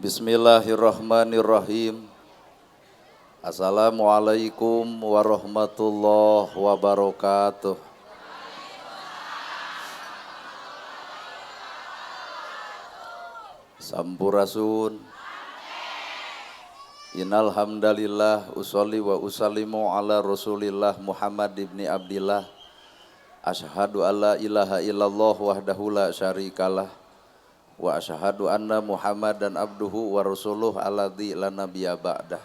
Bismillahirrahmanirrahim. Assalamualaikum warahmatullahi wabarakatuh. Sampurasun. Innal hamdalillah usolli wa usallimu ala Rasulillah Muhammad ibni Abdillah. Asyhadu alla ilaha illallah wahdahu la syarikalah wa asyhadu anna Muhammadan abduhu wa rasuluh alladzi la nabiyya ba'dah.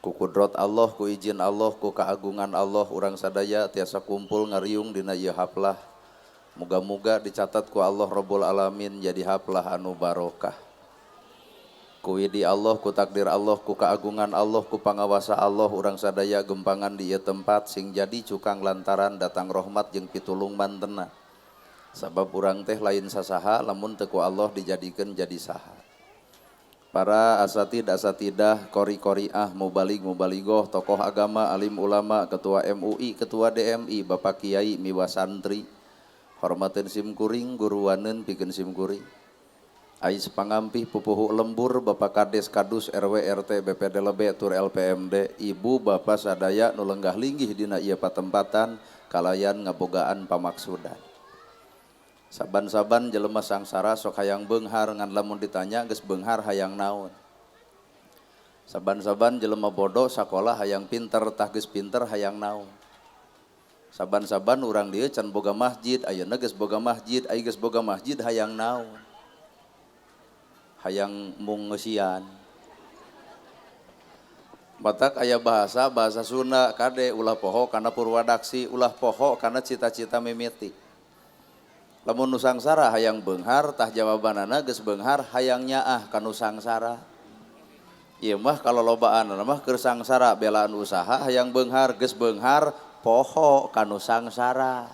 Ku kudrat Allah, ku izin Allah, ku keagungan Allah urang sadaya tiasa kumpul ngariung dina ieu haflah. Muga-muga dicatat ku Allah Rabbul Alamin jadi haflah anu barokah. Ku widi Allah, ku takdir Allah, ku keagungan Allah, ku pangawasa Allah urang sadaya gempangan di ieu tempat sing jadi cukang lantaran datang rahmat jeung pitulung mantena. Sabab urang teh lain sasaha lamun teu ku Allah dijadikeun jadi saha. Para asatid asatidah, qori-qoriah, mubalig mubaligoh, tokoh agama, alim ulama, ketua MUI, ketua DMI, bapak kiai, miwa santri, hormateun sim kuring, guruaneun pikeun sim kuring. Ais pangampih pupuhu lembur, bapak kades, kadus, RW, RT, BPD lebe, tur LPMD, ibu bapak sadaya nu lenggah linggih dina ieu patempatan kalayan ngabogaan pamaksudan. Saban-saban jelema sangsara sok hayang beunghar ngan lamun ditanya geus beunghar hayang naon. Saban-saban jelema bodoh sakola hayang pinter tah geus pinter hayang naon. Saban-saban urang dieu can boga masjid ayeuna geus boga masjid ai geus boga masjid hayang naon. Hayang mung ngeusian. Batak aya bahasa bahasa Sunda kade ulah poho kana purwadaksi ulah poho kana cita-cita mimiti. Lamun nu sangsara hayang beunghar tah jawabanana geus beunghar hayang nyaah ka nu sangsara. Ieu mah kalolobaanna mah keur sangsara belaan usaha hayang beunghar geus beunghar poho ka nu sangsara.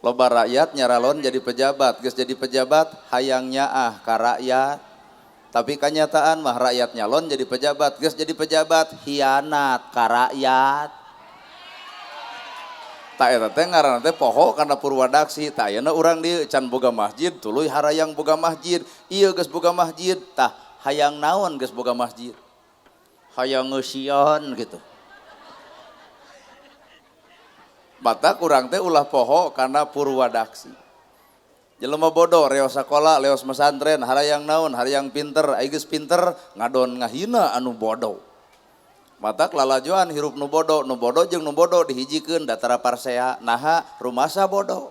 Loba rakyat nyaralon jadi pejabat geus jadi pejabat hayang nyaah ka rakyat. Tapi kanyataan mah rakyat nyalon jadi pejabat geus jadi pejabat hianat ka rakyat. Tak eta teh ngaranna teh poho kana purwadaksi. Tah ayeuna urang dieu can boga masjid tuluy harayang boga masjid. Ieu geus boga masjid tah hayang naon geus boga masjid? Hayang ngeusion gitu. Batak urang teh ulah poho kana purwadaksi. Jelema bodoh reos sakola, leos pesantren, harayang naon, harayang pinter, ai geus pinter ngadon ngahina anu bodoh. Matak lalajoan hirup nu bodoh, nu bodoh jeung nu bodoh dihijikeun datara parsea, naha rumasa bodoh.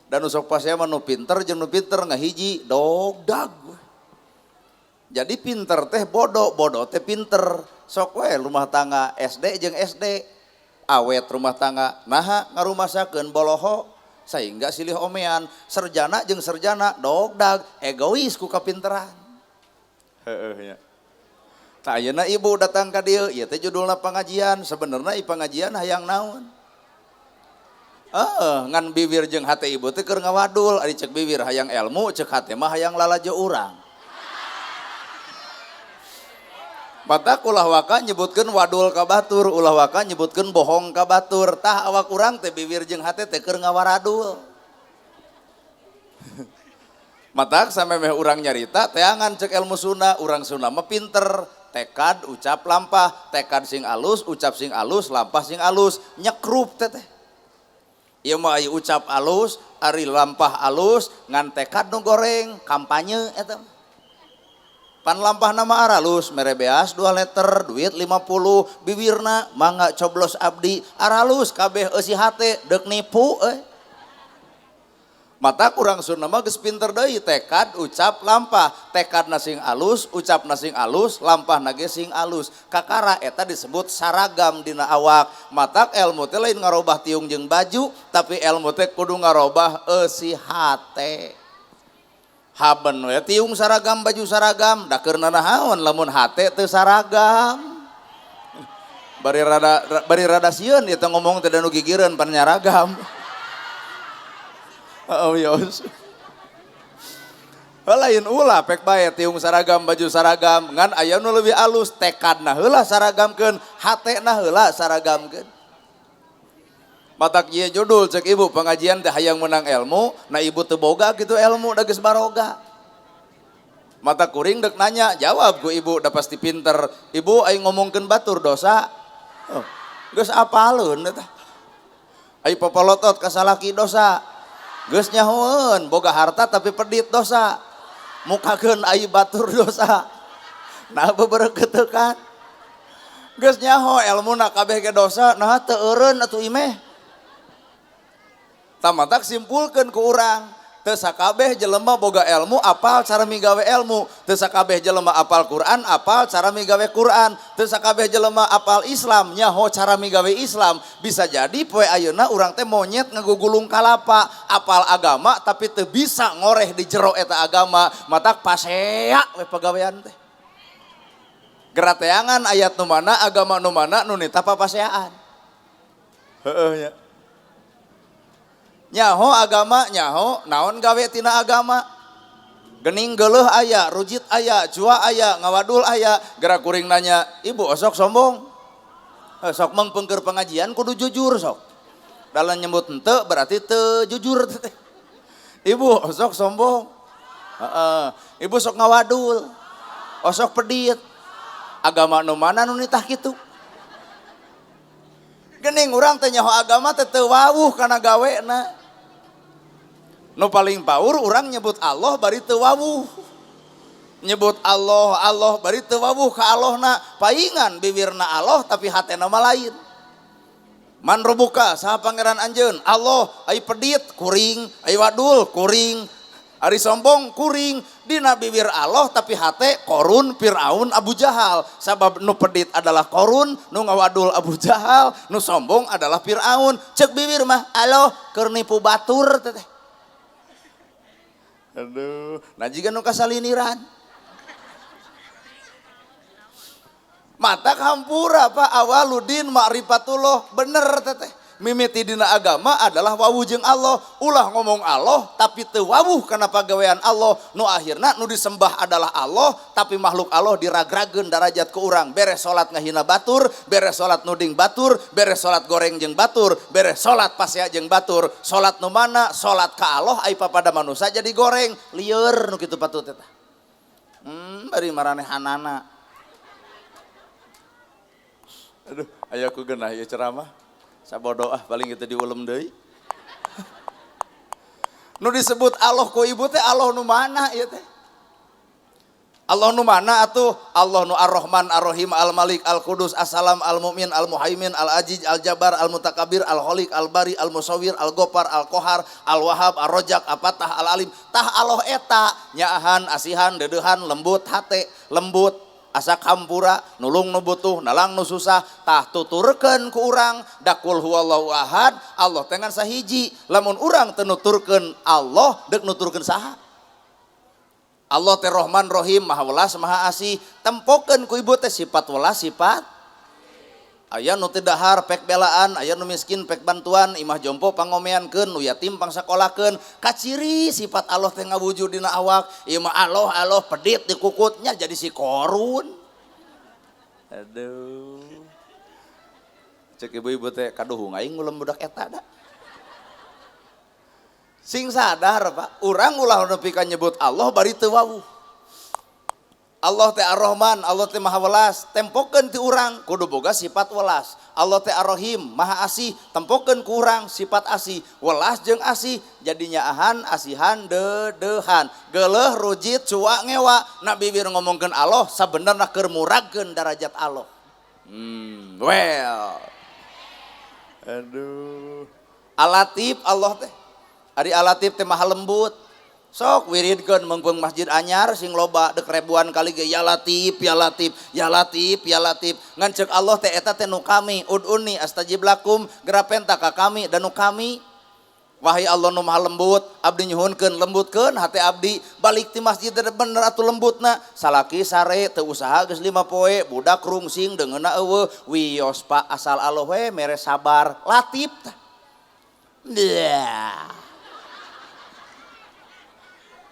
Dan nu sok pasea mah nu pinter jeung nu pinter ngahiji dogdag. Jadi pinter teh bodoh, bodoh teh pinter. Sok we rumah tangga SD jeung SD, awet rumah tangga naha ngarumasakeun boloho sehingga silih omean, serjana jeung serjana dogdag, egois ku kapinteran. Heueuh nya. Tah ayeuna ibu datang ka dieu, ieu teh judulna pengajian, sebenarnya ieu pengajian hayang naon? Heeh, ngan bibir jeung hate ibu teh keur ngawadul, ari ceuk bibir hayang ilmu, ceuk hate mah hayang lalajo urang. Matak ulah waka nyebutkeun wadul ka batur, ulah waka nyebutkeun bohong ka batur. Tah awak urang teh bibir jeung hate teh keur ngawaradul. Matak samemeh urang nyarita teangan ceuk ilmu Sunda, urang Sunda mah pinter. Tekad ucap lampah, tekad sing alus, ucap sing alus, lampah sing alus, nyekrup teteh. Ieu mah aya ucap alus, ari lampah alus, ngan tekad nu goreng, kampanye eta. Pan lampah nama aralus, mere beas 2 liter, duit 50, bibirna mangga coblos abdi, aralus kabeh eusi hate deuk nipu euy. Mata kurang Sunda mah geus pinter deui tekad ucap lampah, tekadna sing alus, ucapna sing alus, lampahna ge sing alus. Kakara eta disebut saragam dina awak. Matak ilmu teh lain ngarobah tiung jeung baju, tapi ilmu teh kudu ngarobah eusi hate. Haben we tiung saragam baju saragam, da keur nanahaon lamun hate teu saragam. Bari rada sieun ieu teh ngomong teh da nu gigireun pan nyaragam. Oh yos. Lain ulah pek bae tiung saragam baju saragam ngan aya nu leuwih alus tekadna heula saragamkeun, hatena heula saragamkeun. Matak ieu judul cek ibu pengajian teh hayang menang ilmu, nah ibu teu boga kitu ilmu da geus baroga. Mata kuring dek nanya, jawab ku ibu udah pasti pinter. Ibu aing ngomongkeun batur dosa. Oh, geus apaleun eta. Ai popolotot ka salaki dosa. Geus nyahoeun boga harta tapi pedit dosa. Mukakeun ai batur dosa. Nah beberekeuteukan. Geus nyaho elmuna kabeh ge dosa, nah teu eureun atuh imeh. Tamatak simpulkeun ku urang. Teu sakabeh jelema boga ilmu apal cara migawe ilmu, teu sakabeh jelema apal Quran apal cara migawe Quran, teu sakabeh jelema apal Islam nyaho cara migawe Islam. Bisa jadi poe ayeuna urang teh monyet ngagugulung kalapa, apal agama tapi teu bisa ngoreh di jero eta agama, matak pasea we pagawean teh. Gerateangan ayat nu mana agama nu mana nu nitah papaseaan. Heueuh nya. Nyaho agama nyaho naon gawe tina agama, gening geuleuh aya, rujit aya, cua aya, ngawadul aya. Gerak kuring nanya, ibu osok sombong, sok mengpengker pengajian kudu jujur sok, dalam nyebut henteu berarti teu jujur teh. Ibu osok sombong, ibu sok ngawadul, osok pedit, agama nu mana nu nitah kitu. Gening urang teh nyaho agama teh teu wawuh kana gawena. Nu paling paur urang nyebut Allah bari teu wawuh. Nyebut Allah, Allah bari teu wawuh ka Allahna, paingan bibirna Allah tapi hatena mah lain. Man robuka saha pangeran anjeun? Allah, ai pedit kuring, ai wadul kuring, ari sombong kuring, dina bibir Allah tapi hate Korun, Fir'aun, Abu Jahal. Sabab nu pedit adalah Korun, nu ngawadul Abu Jahal, nu sombong adalah Fir'aun. Cek bibir mah Allah keur nipu batur teh. Aduh, nah jiga nu kasaliniran. Mata hampura Pak awaludin ma'rifatullah bener teteh. Mimiti dina agama adalah wawuh jeung Allah. Ulah ngomong Allah tapi teu wawuh kana pagawean Allah. Nu akhirna nu disembah adalah Allah tapi makhluk Allah diragrageun darajat ku urang. Beres salat ngahina batur, beres salat nuding batur, beres salat goreng jeung batur, beres salat pasea jeung batur. Salat nu mana? Salat ka Allah ai papada manusia jadi goreng. Lieur nu kitu patut eta. Bari maranehanana. Aduh, aya ku geunah ieu ceramah. Sabodo ah paling gitu diulem deui. Nu disebut Allah ku ibu teh Allah nu mana ieu teh? Allah nu mana atuh? Allah nu Ar-Rahman, Ar-Rahim, Al-Malik, Al-Qudus, As-Salam, Al-Mu'min, Al-Muhaimin, Al-Aziz, Al-Jabbar, Al-Mutakabbir, Al-Khaliq, Al-Bari, Al-Musawwir, Al-Ghaffar, Al-Qahar, Al-Wahhab, Ar-Razzaq, Al-Fattah, Al-Alim. Tah Allah eta nyaahan, asihan, deudeuhan, lembut hate, lembut asa kampura, nulung nu butuh, nalang nu susah, tah tuturkeun ku urang, dakul huwallahu ahad, Allah teh ngan sahiji. Lamun urang teu nuturkeun Allah, deuk nuturkeun saha? Allah teh Rahman Rahim, Maha Welas, Maha Asih. Tempokeun ku ibu teh sifat welas, sifat aya nu teu dahar pek belaan, aya nu miskin pek bantuan, imah jompo pangomeankeun, nu yatim pangsakolakeun. Kaciri sifat Allah teh ngawujud dina awak. Ieu mah Allah, Allah pedit di kukutnya jadi si Korun. Aduh. Cek ibu-ibu teh kaduhung aing ngulem budak eta da. Sing sadar Pak, urang ulah nepi ka nyebut Allah bari teu wawuh. Allah teh Ar-Rahman, Allah teh Maha Welas, tempokeun ti urang kudu boga sifat welas. Allah teh Ar-Rahim, Maha Asih, tempokeun ku urang sifat asih. Welas jeung asih jadinya ahan, asihan, deudeuhan. Geuleuh, rujit, cua, ngewa. Na bibir ngomongkeun Allah sabenerna keur muragkeun darajat Allah. Well. Aduh. Alatif Allah teh. Ari Alatif teh maha lembut. Sok wiridkeun meungpeung masjid anyar sing loba deuk ribuan kali ge ya Latif, ya Latif, ya Latif, ya Latif. Ngan ceuk Allah teh eta teh nu kami, ud'uni astajib lakum, geura penta ka kami dan nu kami. Wahai Allah nu maha lembut, abdi nyuhunkeun lembutkeun hate abdi, balik ti masjid teh bener atuh lembutna. Salaki sare teu usaha geus 5 poe, budak rungsing deungeunna eueuh, wios Pak asal Allah we mere sabar, Latif tah. Yeah.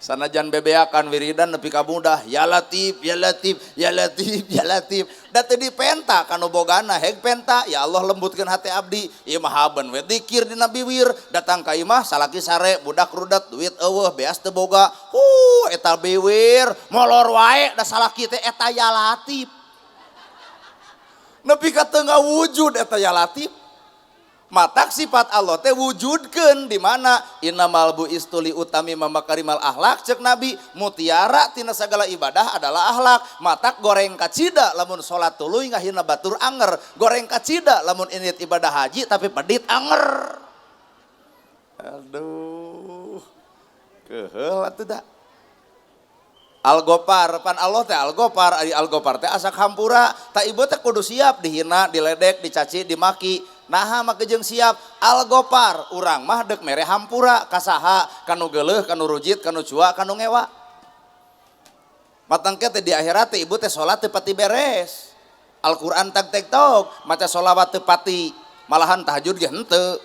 Sanajan bebeakan wiridan nepi ka mudah ya latif ya latif ya latif ya latif. Da teu dipenta kanu bogana heg penta ya Allah lembutkeun hate abdi. Ieu mah haben we dikir dina biwir datang ka imah salaki sare budak rudet duit eueuh beas teu boga. Eta biwir molor wae da salaki teh eta ya latif. Nepi ka teu ngawujud eta ya latif. Matak sifat Allah teh wujudkeun di mana innamal bu'istu li utamima makarimal akhlak cek Nabi mutiara tina sagala ibadah adalah akhlak. Matak goreng kacida lamun salat tuluy ngahina batur anger, goreng kacida lamun init ibadah haji tapi pedit anger. Aduh. Keuheul atuh da. Al-Gopar, pan Allah teh Al-Gopar, ari Al-Gopar teh asak hampura, ta ibu teh kudu siap dihina, diledek, dicaci, dimaki. Naha make jeung siap Al-Gopar, urang mah deuk mere hampura ka saha, kanu geuleuh, kanu rujit, kanu cua, kanu ngewa. Matang teh di akhirat teh ibu teh salat teu pati beres. Al-Qur'an tag tek tok, maca sholawat teu pati, malahan tahajud ge henteu.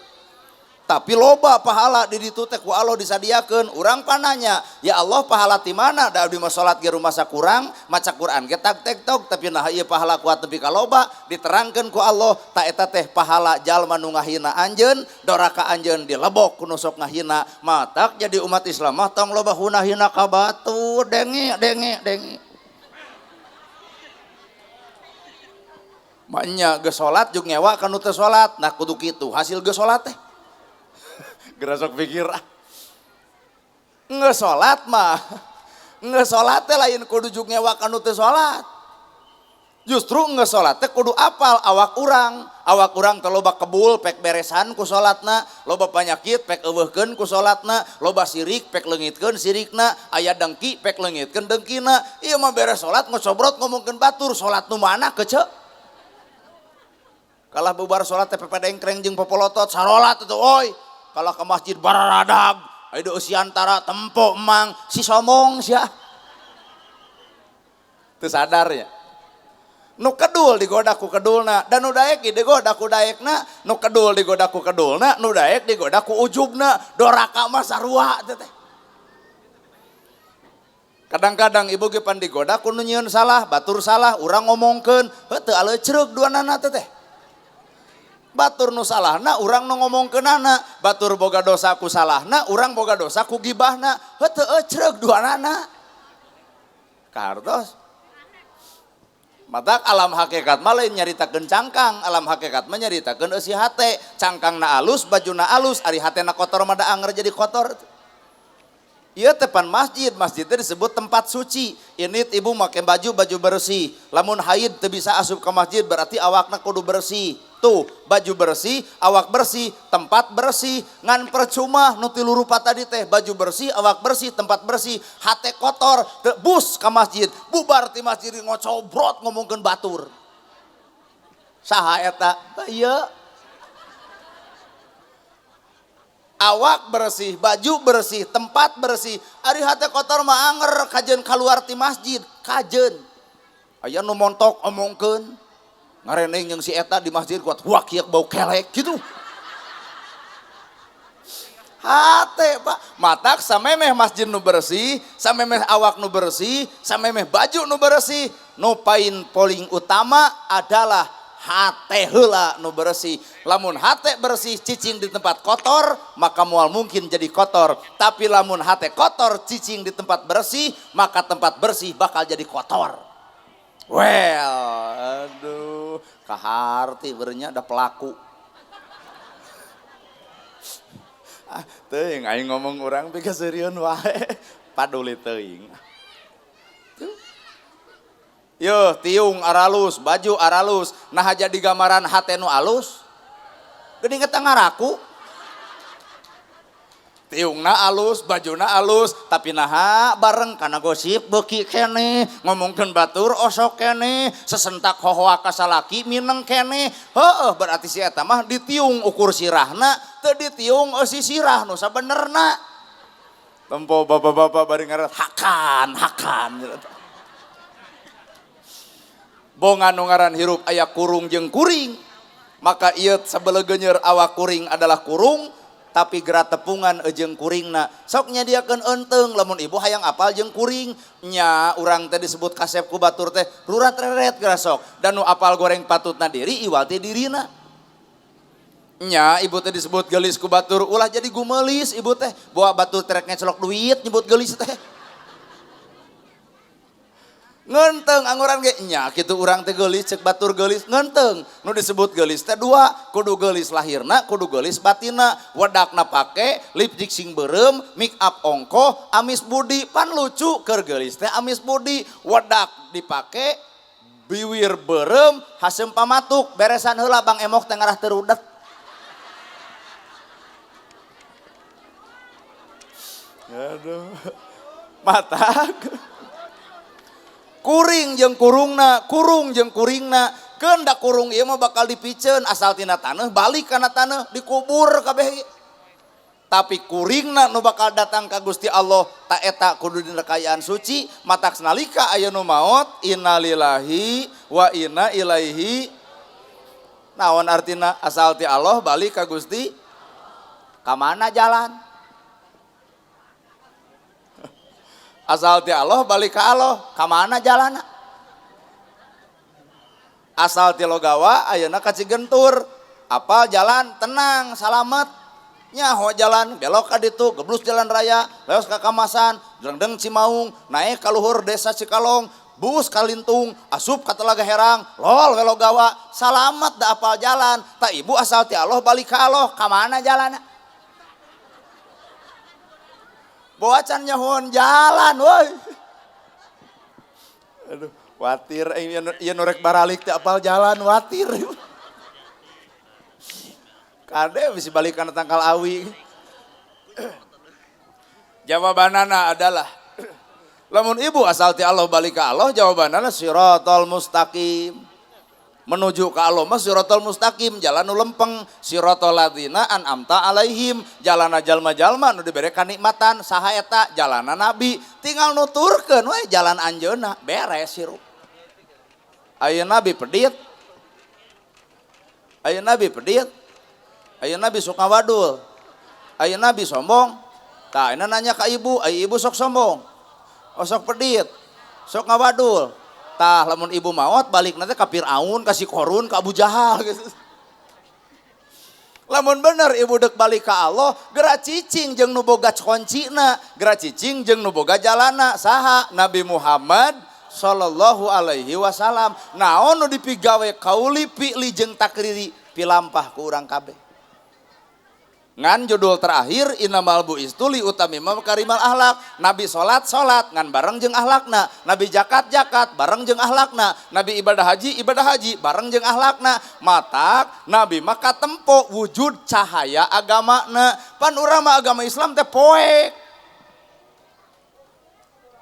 Tapi loba pahala di ditu teh ku Allah disadiakeun. Urang pananya, ya Allah pahala ti mana? Da abdi mah salat ge rumasa kurang, maca Quran ge tag tek tok, tapi nah ieu pahala kuat nepi ka loba diterangkeun ku Allah, ta eta teh pahala jalma nu ngahina anjeun, doraka anjeun dilebok ku nu sok ngahina. Matak jadi umat Islam mah tong loba hunahina ka batur, denge denge denge. Maknya geus salat jeung ngewa ka nu teu salat, nah kudu kitu hasil geus salat teh. Gerasok pikir ah. Nggak sholat mah, nggak sholat teh lain kudu juk ngewa kanu teu sholat. Justru nggak sholat teh kudu apal awak urang teh loba kebul pek beresan ku sholatna, loba panyakit pek eueuhkeun ku sholatna, loba sirik pek leungitkeun sirikna, aya dengki pek leungitkeun dengkina. Ieu mah beres sholat ngocobrot ngomongkeun batur, sholat nu mana kece? Kalah bubar sholat teh pepedengkreng jeung popolotot sarolat atuh oi. Kalau ke masjid bararadag, ayo usiantara tempo emang si somong sia. Teu sadar ya. Nu kedul digoda ku kedulna, dan nu daek digoda ku daekna, nu kedul digoda ku kedulna, nu daek digoda ku ujubna, doraka mah sarua teh teh. Kadang-kadang ibu ge pan digoda ku nu nyieun salah, batur salah, urang ngomongkeun, heuh teu aleucreug duanana teh teh. Batur nu salahna urang nu ngomongkeunana, batur boga dosa ku salahna, urang boga dosa ku gibahna, heuh teu ecreug duanana. Kahartos. Matak alam hakikat mah lain nyaritakeun cangkang, alam hakikat mah nyaritakeun eusi hate. Cangkangna alus, bajuna alus, ari hatena kotor mah da anger jadi kotor. Ieu teh pan masjid, masjid teh disebut tempat suci. Ini ibu make baju, baju bersih. Lamun haid teu bisa asup ke masjid berarti awakna kudu bersih. Tuh, baju bersih, awak bersih, tempat bersih. Ngan percuma nu tilu rupa tadi teh, baju bersih, awak bersih, tempat bersih, hate kotor, teu bus ka masjid, bubar ti masjid ngocobrot ngomongkeun batur. Saha eta? Ieu. Awak bersih, baju bersih, tempat bersih, ari hate kotor mah anger kajeun kaluar ti masjid, kajeun. Aya nu montok omongkeun. Ngareneng jeung si eta di masjid kuat huak hiak bau kelek gitu. Hate Pak, matak samemeh masjid nu bersih, samemeh awak nu bersih, samemeh baju nu bersih, nu paling paling utama adalah hate heula nu bersih. Lamun hate bersih cicing di tempat kotor, maka moal mungkin jadi kotor. Tapi lamun hate kotor cicing di tempat bersih, maka tempat bersih bakal jadi kotor. Well, aduh, kaharti berenya ada pelaku. Ah, teuing aing ngomong urang pikaseurieun wae. Paduli teuing. Yo, tiung aralus, baju aralus, nah jadi gambaran hate nu alus. Geuning eta ngaraku. Tiungna alus, bajuna alus, tapi naha bareng kana gosip beuki keneh, ngomongkeun batur osok keneh, sesentak hohoa ka salaki mineng keneh. Heueuh berarti si eta mah ditiung ukur sirahna, teu ditiung eusi sirah nu sabenerna. Tempo bapak-bapak bari ngaret hakan, hakan. Bonga nu ngaran hirup aya kurung jeung kuring. Maka ieu sabeleugeuneur awak kuring adalah kurung, Tapi geura tepungan jeung kuringna. Sok nyadiakeun eunteung lamun ibu hayang apal jeung kuring. Nya urang teh disebut kasep ku batur teh rurat reret geura sok. Dan nu apal goreng patutna diri iwal teh dirina. Nya ibu teh disebut geulis ku batur ulah jadi gumelis ibu teh. Bawa batur terek ngecelok duit nyebut geulis teh. Ngenteng angguran ge nya kitu urang teh geulis cek batur geulis ngenteng. Nu disebut geulis teh dua, kudu geulis lahirna, kudu geulis batinna. Wedakna pake lipstick sing beureum, make up ongkoh, amis budi pan lucu keur geulis teh amis budi. Wedak dipake biwir beureum, haseum pamatuk, beresan heula Bang Emok teh ngarah teu rudet. Aduh. Matak. Kuring jeung kurungna, kurung jeung kuringna. Keun da kurung ieu mah bakal dipiceun asal tina taneuh balik kana taneuh dikubur kabeh. Tapi kuringna nu bakal datang ka Gusti Allah ta eta kudu dina kaayaan suci, matak nalika aya nu maot innalillahi wa inna ilaihi. Naon artina asal ti Allah balik ka Gusti? Ka mana jalan? Asal ti Allah balik ka Allah, ka mana jalana? Asal ti Logawa ayeuna ka Cigentur, apal jalan tenang salamet. Nyaho jalan belok ka ditu, geblus jalan raya, leos ka Kamasan, drengdeng Cimaung, naik ka luhur desa Cikalong, bus ka Lintung, asup ka Telaga Herang, lol we Logawa, salamet da apal jalan. Ta ibu asal ti Allah balik ka Allah, ka mana jalana? Bawa can nyahoan jalan, woi. Aduh, watir, ieu nu rek baralik teh apal jalan, watir. Kade bisa balik kana tangkal awi. Jawabanana adalah, lamun ibu asal ti Allah balik ka Allah, jawabanana siratal mustaqim. Menuju ke Allah mah siratal mustaqim, jalan nu lempeng, siratal ladzina an'amta alaihim, jalana jalma-jalma nu dibere kanikmatan, saha eta jalana nabi, tinggal nuturkeun we jalan anjeunna, beres hirup. Aya nabi pedit. Aya nabi pedit. Aya nabi sok ngawadul. Aya nabi sombong. Tah ayeuna nanya ka ibu, aya ibu sok sombong. Oh sok pedit, sok ngawadul. Tah lamun ibu maot balik nanti ka Fir'aun, ka si Korun, ka Abu Jahal gitu. Lamun bener ibu dek balik ka Allah, geura cicing jeung nu boga kuncina, geura cicing jeung nu boga jalana, saha Nabi Muhammad sallallahu alaihi wasallam. Naon nu dipigawe kauli fi'li jeung takriri pilampah ku urang kabeh. Ngan judul terakhir innamal bu'istu li utamima makarimal akhlak. Nabi salat salat ngan bareng jeung akhlakna, Nabi zakat zakat bareng jeung akhlakna, Nabi ibadah haji bareng jeung akhlakna. Matak Nabi maka tempo wujud cahaya agamana. Pan urang mah agama Islam teh poek.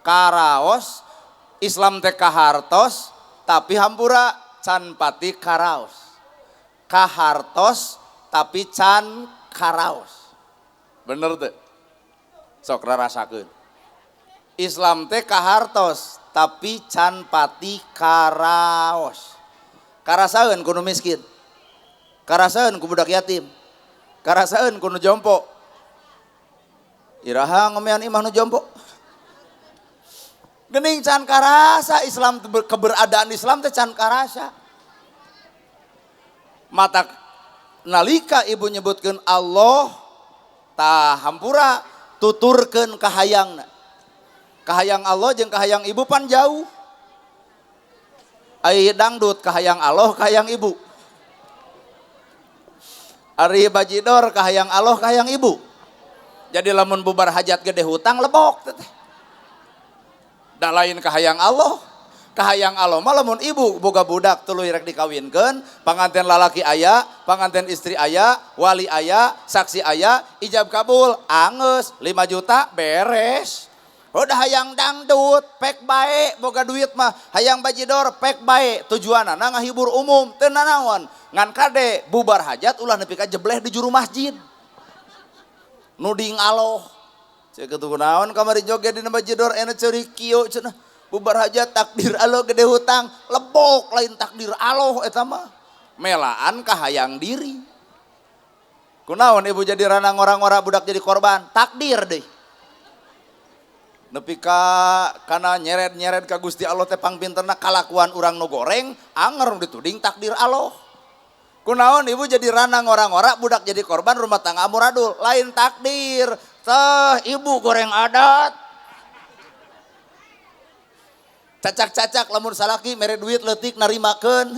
Karaos Islam teh kahartos tapi hampura can pati karaos. Kahartos tapi can karaos. Bener teh? Sok rarasakeun. Islam teh kahartos tapi can pati karaos. Karasaeun ku nu miskin. Karasaeun ku budak yatim. Karasaeun ku nu jompo. Iraha ngomean imah nu jompo. Gening can karasa Islam, keberadaan Islam teh can karasa. Mata nalika ibu nyebutkeun Allah tah hampura tuturkeun kahayangna. Kahayang Allah jeung kahayang ibu pan jauh. Ari dangdut kahayang Allah kahayang ibu. Ari bajidor kahayang Allah kahayang ibu. Jadi lamun bubar hajat gede hutang lebok teh. Da lain kahayang Allah. Kahayang Allah mah lamun ibu boga budak tuluy rek dikawinkeun, panganten lalaki aya, panganten istri aya, wali aya, saksi aya, ijab kabul, angeus 5 juta beres. Udah hayang dangdut, pek bae boga duit mah, hayang bajidor pek bae, tujuanana ngahibur umum, teu nanaon. Ngan kade bubar hajat ulah nepi ka jebleh di juru masjid. Nuding aloh. Cek kitu kunaon kamari joget dina bajidor enak ceurik kieu cenah. Bubar hajat takdir Allah gede hutang, lebok lain takdir Allah eta mah. Melaan kahayang diri. Kunaon ibu jadi rana ngora-ngora budak jadi korban? Takdir deh. Nepi ka kana nyeret-nyeret ka Gusti Allah teh pangpinterna kalakuan urang nu goreng, anger nu dituding takdir Allah. Kunaon ibu jadi rana ngora-ngora budak jadi korban rumah tangga amuradul, lain takdir. Teh ibu goreng adat. Cacak-cacak lamun salaki mere duit leutik narimakeun.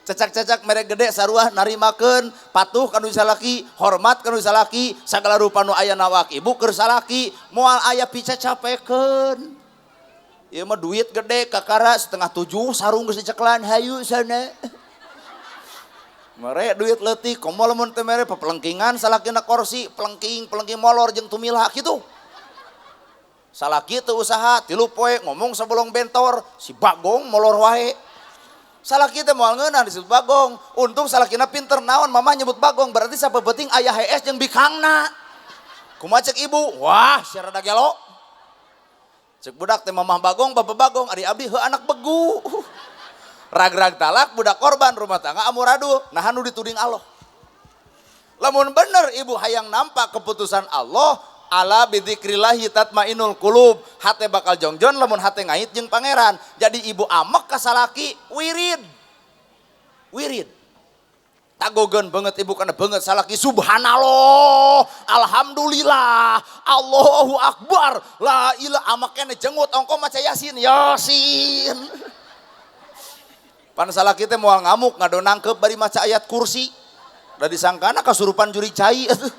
Cacak-cacak mere gede saruah narimakeun, patuh ka nu salaki, hormat ka nu salaki, sagala rupa nu aya na awak ibu keur salaki, moal aya picacapekeun. Ieu mah duit gede kakara 6:30 sarung geus diceklan hayu sana. Mere duit leutik, komo lamun teu mere pepelengkingan salakina korsi, pelengking-pelengking molor jeung tumila kitu. Salaki teu usaha, 3 poe ngomong sabolong bentor, si Bagong molor wae. Salaki teh moal ngeunah disebut Bagong. Untung salakina pinter naon mamah nyebut Bagong, berarti sapeupeting aya HS jeung bikangna. Kumaha cek ibu? Wah, sia rada gelo. Cek budak teh mamah Bagong, bapak Bagong, ari abdi heuh anak begu. Rag-rag talak budak korban rumah tangga amuradul, nah nu dituding Allah. Lamun bener ibu hayang nampak keputusan Allah, ala bidzikrillahi tatmainul qulub, hate bakal jongjon lamun hate ngait jeung pangeran. Jadi ibu amek ka salaki wirid. Wirid. Tagogeun banget ibu kana banget salaki subhanallah, alhamdulillah, Allahu akbar, la ilaha amek kene jengut ongko maca yasin, yasin. Pan salaki teh moal ngamuk ngadonangkeup bari maca ayat kursi. Da disangkana kasurupan juri cai atuh.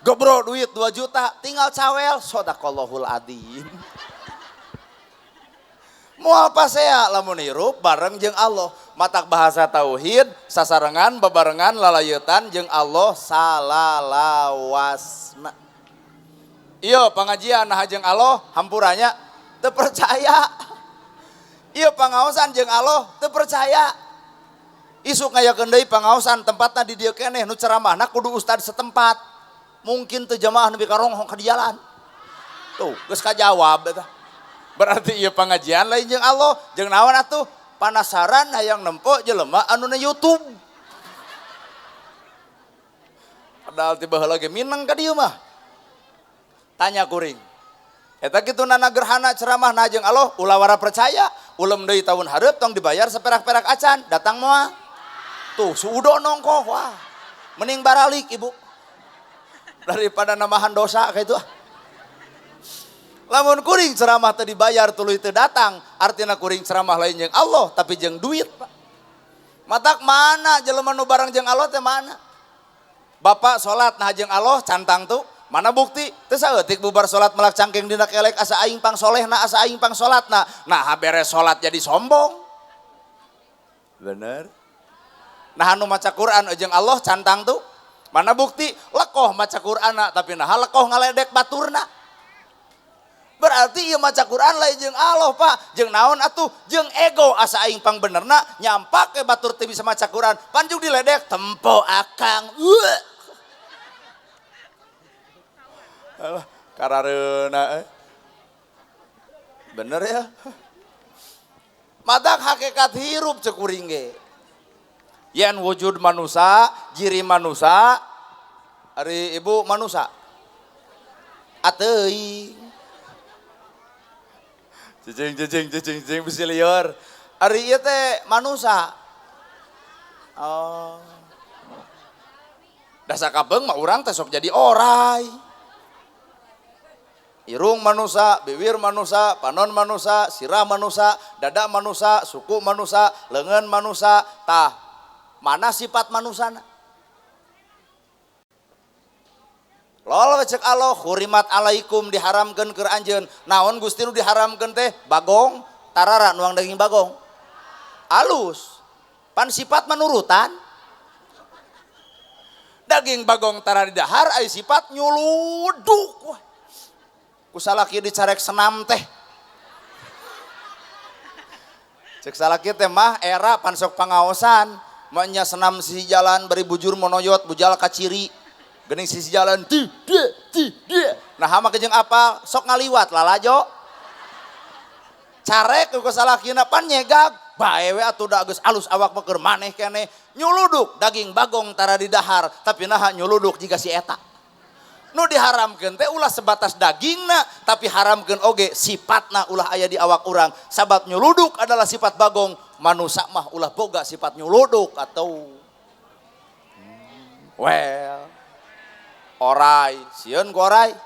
Gebro duit 2 juta, tinggal cawel, sodaqallahul adzim. Moal pasea lamun hirup bareng jeung Allah. Matak bahasa tauhid, sasarengan, babarengan, lalayetan jeung Allah salalawasna. Ieu pangajian nah jeung Allah hampuranya teu percaya. Ieu pangaosan jeung Allah teu percaya. Isuk ngayakeun deui pangaosan tempatna di dieu keneh nu ceramahna kudu ustad setempat. Mungkin teu jamaah nepi ka ronghong ka di jalan. Tuh, geus kajawab eta. Berarti ieu pangajian lain jeung Allah, jeung naon atuh? Panasaran hayang nempo jelema anu na YouTube. Padahal ti baheula ge mineng ka dieu mah. Tanya kuring. Eta kitu nana gerhana ceramah na jeung Allah, ulah wara percaya, ulem deui tahun hareup tong dibayar seperak-perak acan, datang moal. Tuh, suudo nongkoh wah. Mending baralik ibu. Daripada namahan dosa kayak itu. Lamun kuring ceramah teu dibayar tuluy teu datang, artina kuring ceramah lain jeung Allah tapi jeung duit, Pak. Matak mana jelema nu bareng jeung Allah teh mana? Bapak salat nah jeung Allah cantang tuh, mana bukti? Teu saeutik bubar salat melak cangkeng dina kelek asa aing pang solehna, asa aing pang salatna. Nah beres salat jadi sombong. Bener. Nah anu maca Quran jeung Allah cantang tuh. Mana bukti? Lekoh maca Qur'ana tapi nah lekoh ngaledek baturna. Berarti ieu maca Qur'an lain jeung Allah, Pak. Jeung naon atuh? Jeung ego asa aing pang benerna nyampak ke batur teu bisa maca Qur'an. Panjung diledek tempo akang. Alah, karareuna euy. Bener ya? Matak hakikat hirup cek kuring ge. Yen wujud manusa, jiri manusa, ari ibu manusa. Ateuing. Cicing cicing cicing cicing bisi lieur. Ari ieu teh manusa. Oh. Da sakabeung mah urang teh sok jadi orai. Irung manusa, bibir manusa, panon manusa, sirah manusa, dada manusa, suku manusa, leungeun manusa, tah mana sifat manusana? Lol cek Allah hurimat alaikum diharamkeun keur anjeun. Naon Gusti nu diharamkeun teh? Bagong, tarara nuang daging bagong. Alus. Pan sifat menurutan. Daging bagong tara didahar ai sifat nyuluduk. Wah. Ku salaki dicarek senam teh. Cek salaki teh mah era pan sok pangaosan. Maknya senam sisi jalan bari bujur monoyot bujal kaciri. Gening sisi jalan ti dia ti dia. Nah hama kejeng apa? Sok ngaliwat lalajo. Carek ku salakina pan nyegag Bae we atuh da geus alus awak mah keur maneh keneh. Nyuluduk daging bagong tara didahar, tapi naha nyuluduk jiga si eta. Nu diharamkeun teh ulah sebatas dagingna, tapi haramkeun oge sifatna ulah aya di awak urang. Sabab nyuluduk adalah sifat bagong, manusa mah ulah boga sifat nyuluduk atau well orai, sieun ku orai.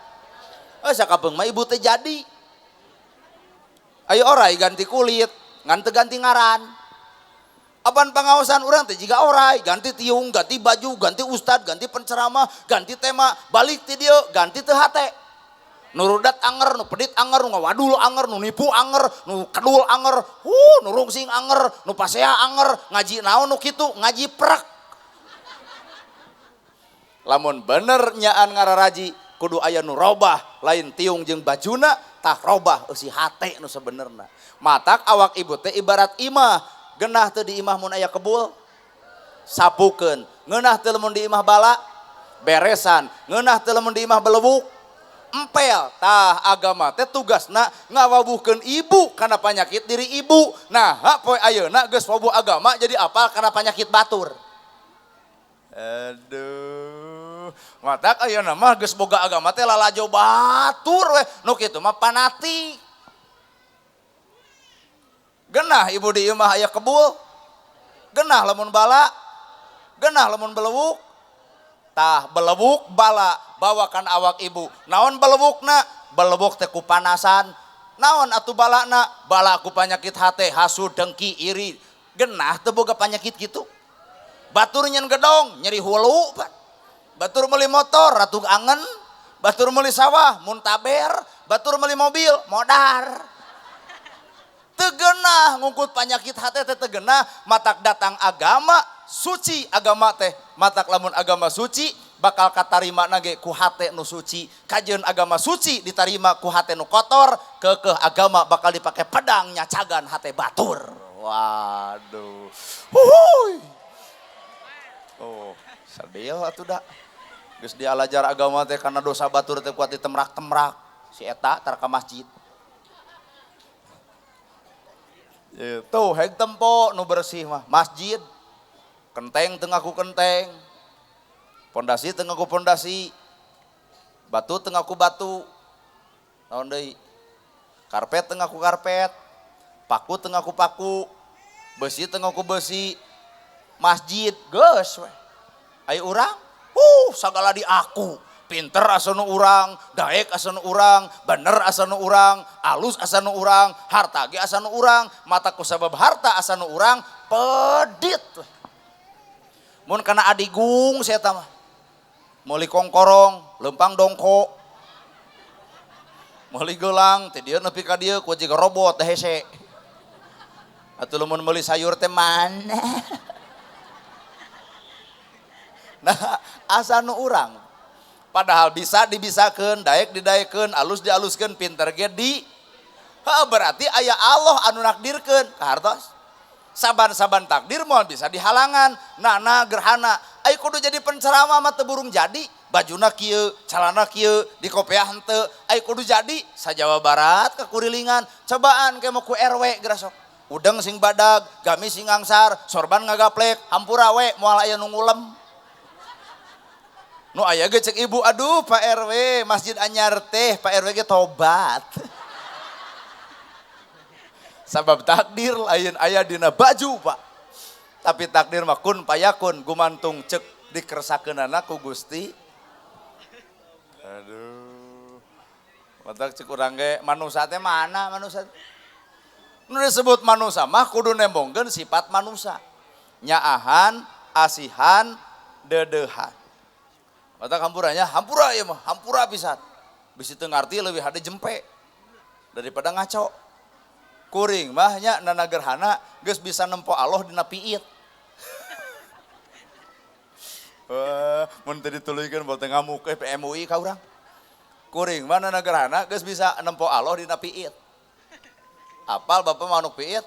Sakapeung mah ibu teh jadi. Ayo orai ganti kulit, ngan teu ganti ngaran. Apan pangaosan urang teh jiga orai, ganti tiung, ganti baju, ganti ustad, ganti penceramah, ganti tema, balik ti dieu, ganti teu hate. Nu rudat anger, nu pedit anger, nu ngawadul anger, nu nipu anger, nu kedul anger, nu rungsing anger, nu pasea anger, ngaji naon nu kitu, ngaji prek. Lamun bener nyaan ngararaji, kudu aya nu robah, lain tiung jeung bajuna, tah robah eusi hate nu sebenerna. Matak awak ibu teh ibarat imah. Genah teu di imah mun aya kebul sapukeun, ngeunah teu lamun di imah bala beresan, ngeunah teu lamun di imah belewuk empel. Tah agama teh tugasna ngawawuhkeun ibu kana panyakit diri ibu. Nah, poe ayeuna geus wawuh agama jadi apal kana panyakit batur. Aduh, matak ayeuna mah geus boga agama teh lalajo batur we, nu kitu mah fanatik. Genah ibu di imah aya kebul, genah lamun bala, genah lamun belewuk. Tah belewuk bala bawakan awak ibu. Naon belewukna? Belewuk teh ku panasan. Naon atuh balana? Bala ku panyakit hate, hasud, dengki, iri. Genah teu boga panyakit kitu. Batur nyen gedong, nyeri hulu. Batur meuli motor, ratu angen. Batur meuli sawah, muntaber. Batur meuli mobil, modar. Tegenah ngungkut panyakit hati teh tegenah, matak datang agama suci, agama teh matak lamun agama suci bakal katarima nage ku hate nu suci, kajeun agama suci ditarima ku hate nu kotor, keukeuh agama bakal dipake pedang nyacagan hate batur. Waduh, huhuy. Oh, sedih atuh da. Geus dialajar agama teh karena dosa batur teh kuat ditemrak-temrak si eta tar ka masjid. Tuh heg tempo nu bersih mah masjid, kenteng teu ngaku kenteng, pondasi teu ngaku pondasi, batu teu ngaku batu, naon deui, karpet teu ngaku karpet, paku teu ngaku paku, besi teu ngaku besi, masjid geus we. Aya urang, sagala di aku. Pinter asa nu urang, daek asa nu urang, bener asa nu urang, alus asa nu urang, harta ge asa nu urang, mata ku sabab harta asa nu urang, pedit. Mun kana adigung saya mah. Meuli kongkorong, lempang dongko. Meuli gelang, teh dieu nepi ka dieu ku jiga robot teh hese. Atuh lamun meuli sayur teh mana? Nah, asa nu urang. Padahal bisa dibisakeun, daek didaekeun, alus dialuskeun, pinter ge di. Berarti aya Allah anu nakdirkeun, kahartos. Saban-saban takdir moal bisa dihalangan, nana gerhana. Ayo kudu jadi penceramah mah teu burung jadi, bajuna kieu, calana kieu, dikopeah henteu. Ayo kudu jadi sa Jawa Barat kekurilingan, cobaan ke mau ku RW gerasok. Udeng sing badag, gamis sing angsar, sorban ngagaplek, hampura we moal aya nu ngulem. Nu aya ge cek ibu, aduh Pak RW, masjid anyar teh, Pak RW ge tobat. Sabab takdir lain aya dina baju, Pak. Tapi takdir mah kun payakun gumantung cek dikersakeunana ku Gusti. Aduh. Matak cek urang ge manusa teh mana manusa? Nu disebut manusa mah kudu nembongkeun sifat manusa. Nyaahan, asihan, deudeuhan. Matak hampuranya, hampura ya mah, hampura pisan. Bisi teu ngarti leuwih hade jempe daripada ngaco. Kuring mah nya nana gerhana geus bisa nempo Allah dina piit. Mun teu dituluykeun bote ngamuk PMUI ka urang. Kuring mah nana gerhana geus bisa nempo Allah dina piit. Apal bapak manuk piit?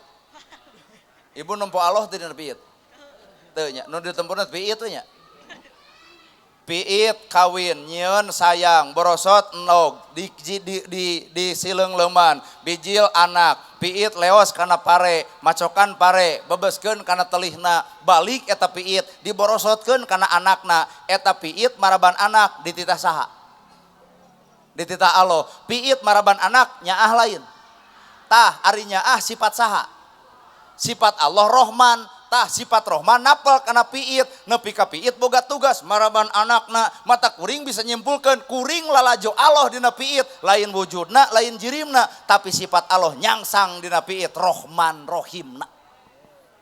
Ibu nempo Allah teu dina piit. Teu nya, nu ditempona piit we nya. Piit kawin nyieun sayang borosot endog di sileung leuman bijil anak piit leos kana pare macokan pare bebeskeun kana telihna balik eta piit diborosotkeun kana anakna eta piit maraban anak dititah saha dititah Allah piit maraban anak nyaah lain tah ari nyaah sifat saha sifat Allah Rohman tah sifat Rohman napel kana piit nepi ka piit boga tugas maraban anakna mata kuring bisa nyimpulkeun kuring lalajo Allah dina piit lain wujudna lain jirimna tapi sifat Allah nyangsang dina piit Rohman Rohimna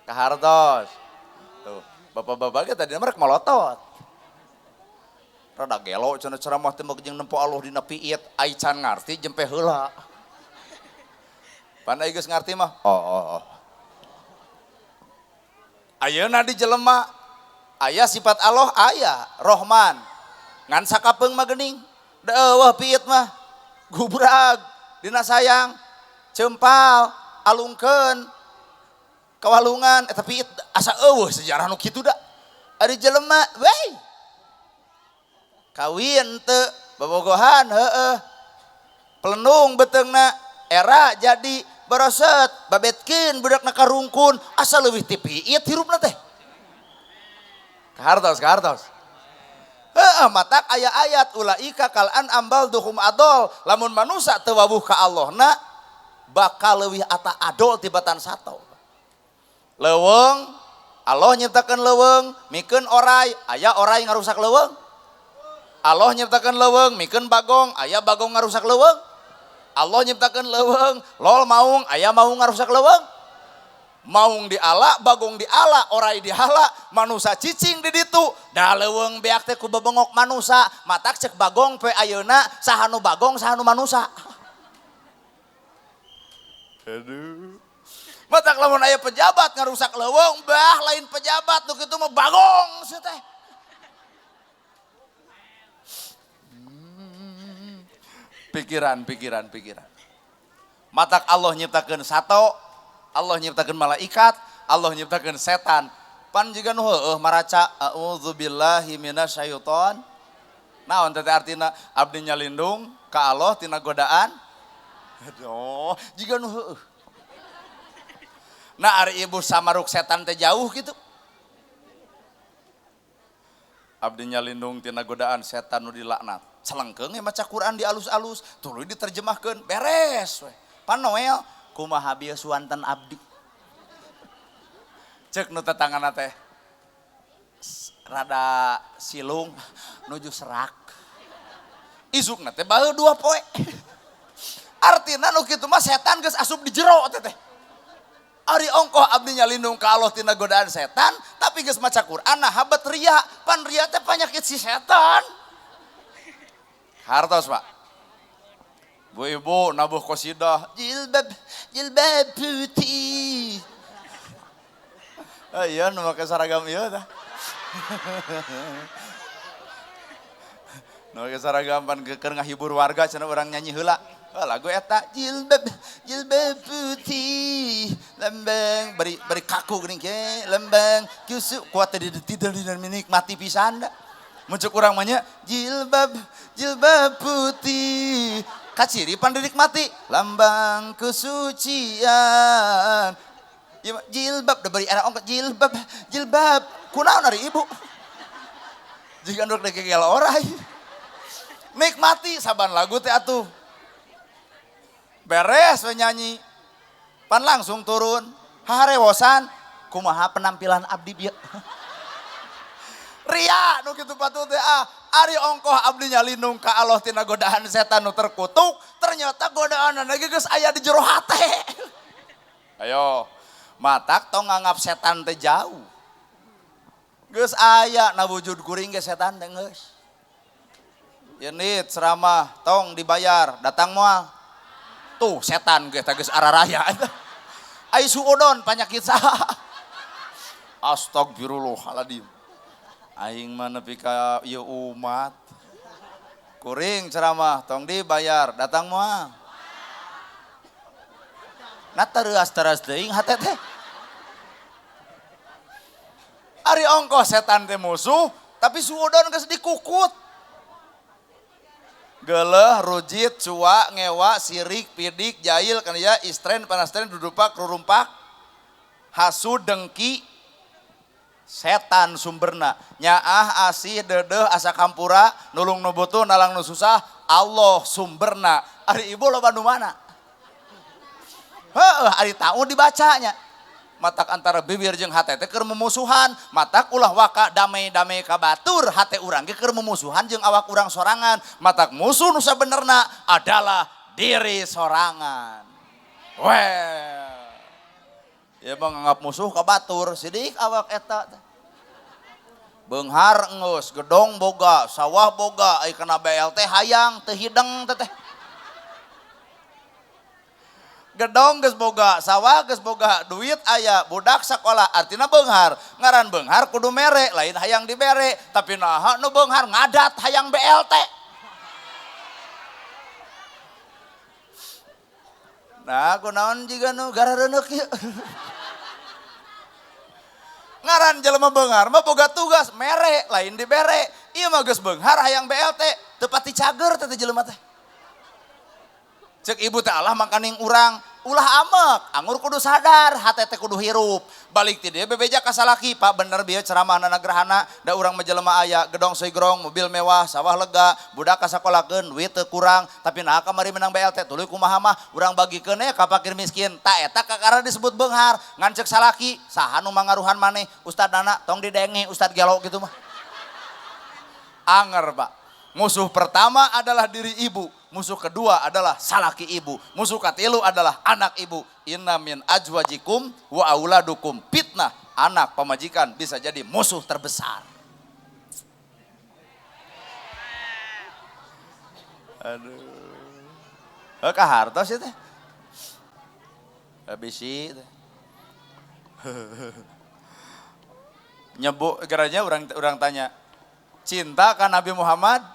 kahartos tuh bapak-bapak ge tadi merek malotot rada gelo cenah ceramah teh jeung nempo Allah dina piit ai can ngarti jempe heula pan ai geus ngarti mah oh. Ayeuna di jelema aya sifat Allah aya Rohman ngan sakapeung mah geuning da eueuh piit mah gubrag dina sayang cempal alungkeun kawalungan eta piit asa eueuh sejarah nu kitu da ari jelema we kawin teu bobogohan heueuh pelenung beuteungna era jadi baroset babetkeun budakna karungkun asa leuwih ti piit hirupna teh kahartos kahartos heueuh matak aya ayat ulaika kal an'am bal duhum adol lamun manusa teu wawuh ka Allahna bakal leuwih ata adol tibatan sato leuweung Allah nyiptakeun leuweung mikeun orai aya orai ngarusak leuweung Allah nyiptakeun leuweung mikeun bagong aya bagong ngarusak leuweung Allah nyiptakeun leuweung, lol maung, aya maung ngarusak leuweung. Maung diala, bagong diala, orai dihala, manusa cicing di ditu. Da leuweung beak teh ku bebengok manusa, matak cek bagong poe ayeuna saha nu bagong saha nu manusa. Aduh. Matak lamun aya pejabat ngarusak leuweung, bah lain pejabat nu kitu mah bagong sia teh. Pikiran, pikiran, pikiran. Matak Allah nyiptakeun sato, Allah nyiptakeun malaikat, Allah nyiptakeun setan. Pan jiga nu heueuh maraca a'udzubillahi minasyaiton. Naon teh artina abdi nyalindung ka Allah tina godaan? Aduh, jiga nu heueuh. Nah ari ibu samaruk setan teh jauh gitu. Abdi nyalindung tina godaan setan nu dilaknat. Selengkeung ya maca Quran di alus-alus, tuluy diterjemahkeun, beres we. Pan Noel kumaha bieu suanten abdi. Cek nu tetangana teh rada silung nuju serak. Isukna teh bae 2 poe. Artina nu kitu mah setan geus asup di jero teh teh. Ari ongkoh abdi nyalindung ka Allah tina godaan setan, tapi geus maca Quran nah habat ria, pan ria teh panyakit si setan. Hartos pak, bu ibu nabuh kosidah jilbab jilbab putih. Oh iya, nu make seragam ieu tah. Nu make seragam pan keur ngahibur warga cenah urang nyanyi heula. Oh, lagu eta jilbab jilbab putih lembeng beri beri kaku geuning ke lembeng kusuk kuat teh tidak menikmati pisan da. Muncul kurang banyak jilbab jilbab putih kaciri pan dinikmati lambang kesucian jilbab udah beri anak ongkot jilbab jilbab kunaon ari ibu jika nduk degegel orai nikmati saban lagu teh atuh beres we nyanyi pan langsung turun harewosan kumaha penampilan abdi bieu. Ria nu kitu patut teh ah ari ongkoh abdi nyalindung ka Allah tina godaan setan nu terkutuk ternyata godaanna ge geus aya di jero hate. Ayo matak tong nganggap setan teh jauh. Geus aya na wujud kuring ge setan teh geus. Yenit ceramah tong dibayar datang moal. Tuh setan ge teh geus araraya eta. Ai suudon panyakit saha. Astagfirullahaladzim. Aing mah nepi ka ieu umat. Kuring ceramah tong dibayar datang moal. Nah terus teras teuing hate teh. Ari ongkoh setan teh musuh, Tapi suudon geus dikukut. Geuleuh, rujit, cua, ngewa, sirik, pidik, jahil, kan ya, istren, panastren, dudupak, rurumpak, hasud, dengki, setan sumberna. Nyaah, asih, dedeh, asa kampura, nulung nu butuh, nalang nu susah, Allah sumberna. Ari ibu loba nu mana? Heuh, ari tau dibacanya. Matak antara bibir jeung hate teh keur mumusuhan, matak ulah waka damai-damai ka batur, hate urang ge keur mumusuhan jeung awak urang sorangan. Matak musuh nu sabenerna adalah diri sorangan. Well. Ya menganggap musuh ka batur, sidik awak eta teh. Beunghar enggeus, gedong boga, sawah boga, ai kana BLT hayang teu hideng teh. Gedong geus boga, sawah geus boga, duit aya, budak sakola, artina beunghar. Ngaran beunghar kudu mere, lain hayang dibere, tapi naha nu beunghar ngadat hayang BLT. Nah, kunaon jiga nu garareuneuh ieu. Ngaran jelema beunghar mah boga tugas mere, lain dibere. Ieu mah geus beunghar hayang BLT, teu pati cager teh jelema teh. Cek ibu teh Allah makaning urang, ulah amek, angur kudu sadar, hate teh kudu hirup. Balik ti dieu bebeja ka salaki, Pak bener bieu ceramahna gerhana, da urang mah jelema aya, gedong seugrong, mobil mewah, sawah lega, budak ka sakolakeun, duit teu kurang, tapi naha kamari menang BLT, tuluy kumaha mah urang bagikeun we ka fakir miskin. Ta eta kakara disebut beunghar, ngan cek salaki, saha nu mangaruhan maneh, Ustad Nana tong didenge, Ustad gelo kitu mah. Anger, Pak. Musuh pertama adalah diri ibu, musuh kedua adalah salaki ibu, musuh katilu adalah anak ibu. Inna min azwajikum wa auladukum fitnah. Anak pamajikan bisa jadi musuh terbesar. Aduh. Ka hartos ieu teh. Bisi teh. Nyebuk geranya orang tanya, cinta ka Nabi Muhammad?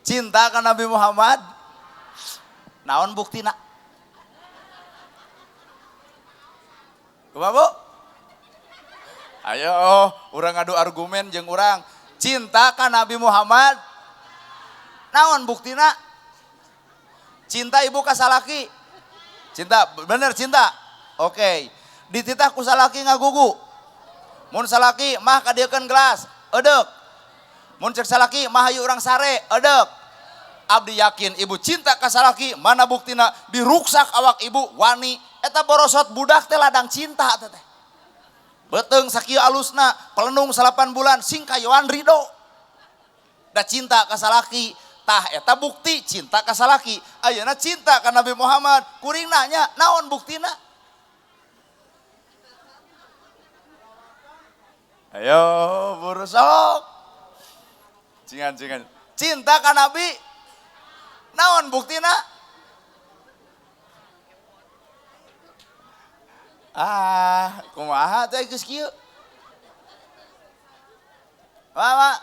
Cinta ka Nabi Muhammad? Naon buktina? Kumaha Bu? Ayo, urang ngadu argumen jeung urang. Cinta ka Nabi Muhammad? Naon buktina? Cinta ibu ka salaki? Cinta, bener cinta? Oke. Dititah ku salaki ngagugu. Mun salaki mah kadieukeun gelas, edeuk. Mun cek salaki mah hayu urang sare, edeuk. Abdi yakin ibu cinta ka salaki, mana buktina diruksak awak ibu wani eta borosot budak teh ladang cinta teh. Beuteung sakieu alusna, pelenung 8 bulan sing kayoan ridho. Da cinta ka salaki, tah eta bukti cinta ka salaki. Ayeuna cinta ka Nabi Muhammad, kuring nanya naon buktina? Ayo buru sok. Cingan-cingan. Cinta ka Nabi, naon buktina? Ah, kumaha teh geus kieu? Mama.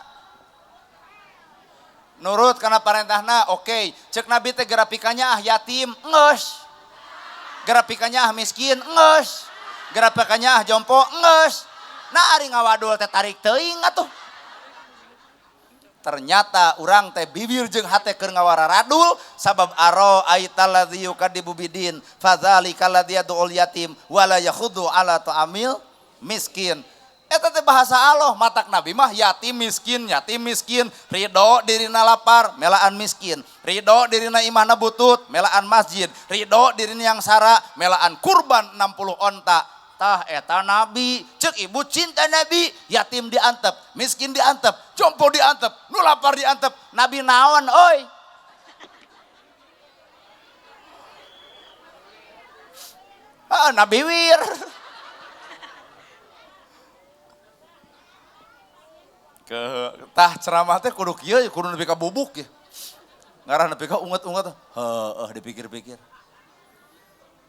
Nurut kana parentahna, oke. Cek Nabi teh gerapikannya ah yatim, geus. Gerapikannya ah miskin, geus. Gerapikannya ah jompo, geus. Nah ari ngawadul teh tarik teuing atuh. Ternyata urang teh bibir jeung hate keur ngawararadul sabab aro aitalladzi yukadibu bidin fadzalikal ladzi yad'ul yatim wala yakhudhu ala ta'amil miskin. Eta teh bahasa Allah, matak Nabi mah yatim miskin, ridho dirina lapar melaan miskin, ridho dirina imahna butut melaan masjid, ridho dirina yang sara melaan kurban 60 onta. Tah eta Nabi, cek ibu cinta Nabi, yatim diantep, miskin diantep, jompo diantep, nu lapar diantep, Nabi naon oi? Ah, Nabi wir. Ke tah ceramah teh kudu kieu kudu nepi ka bubuk ya. Ngarah nepi ka unget-unget, heuh dipikir-pikir.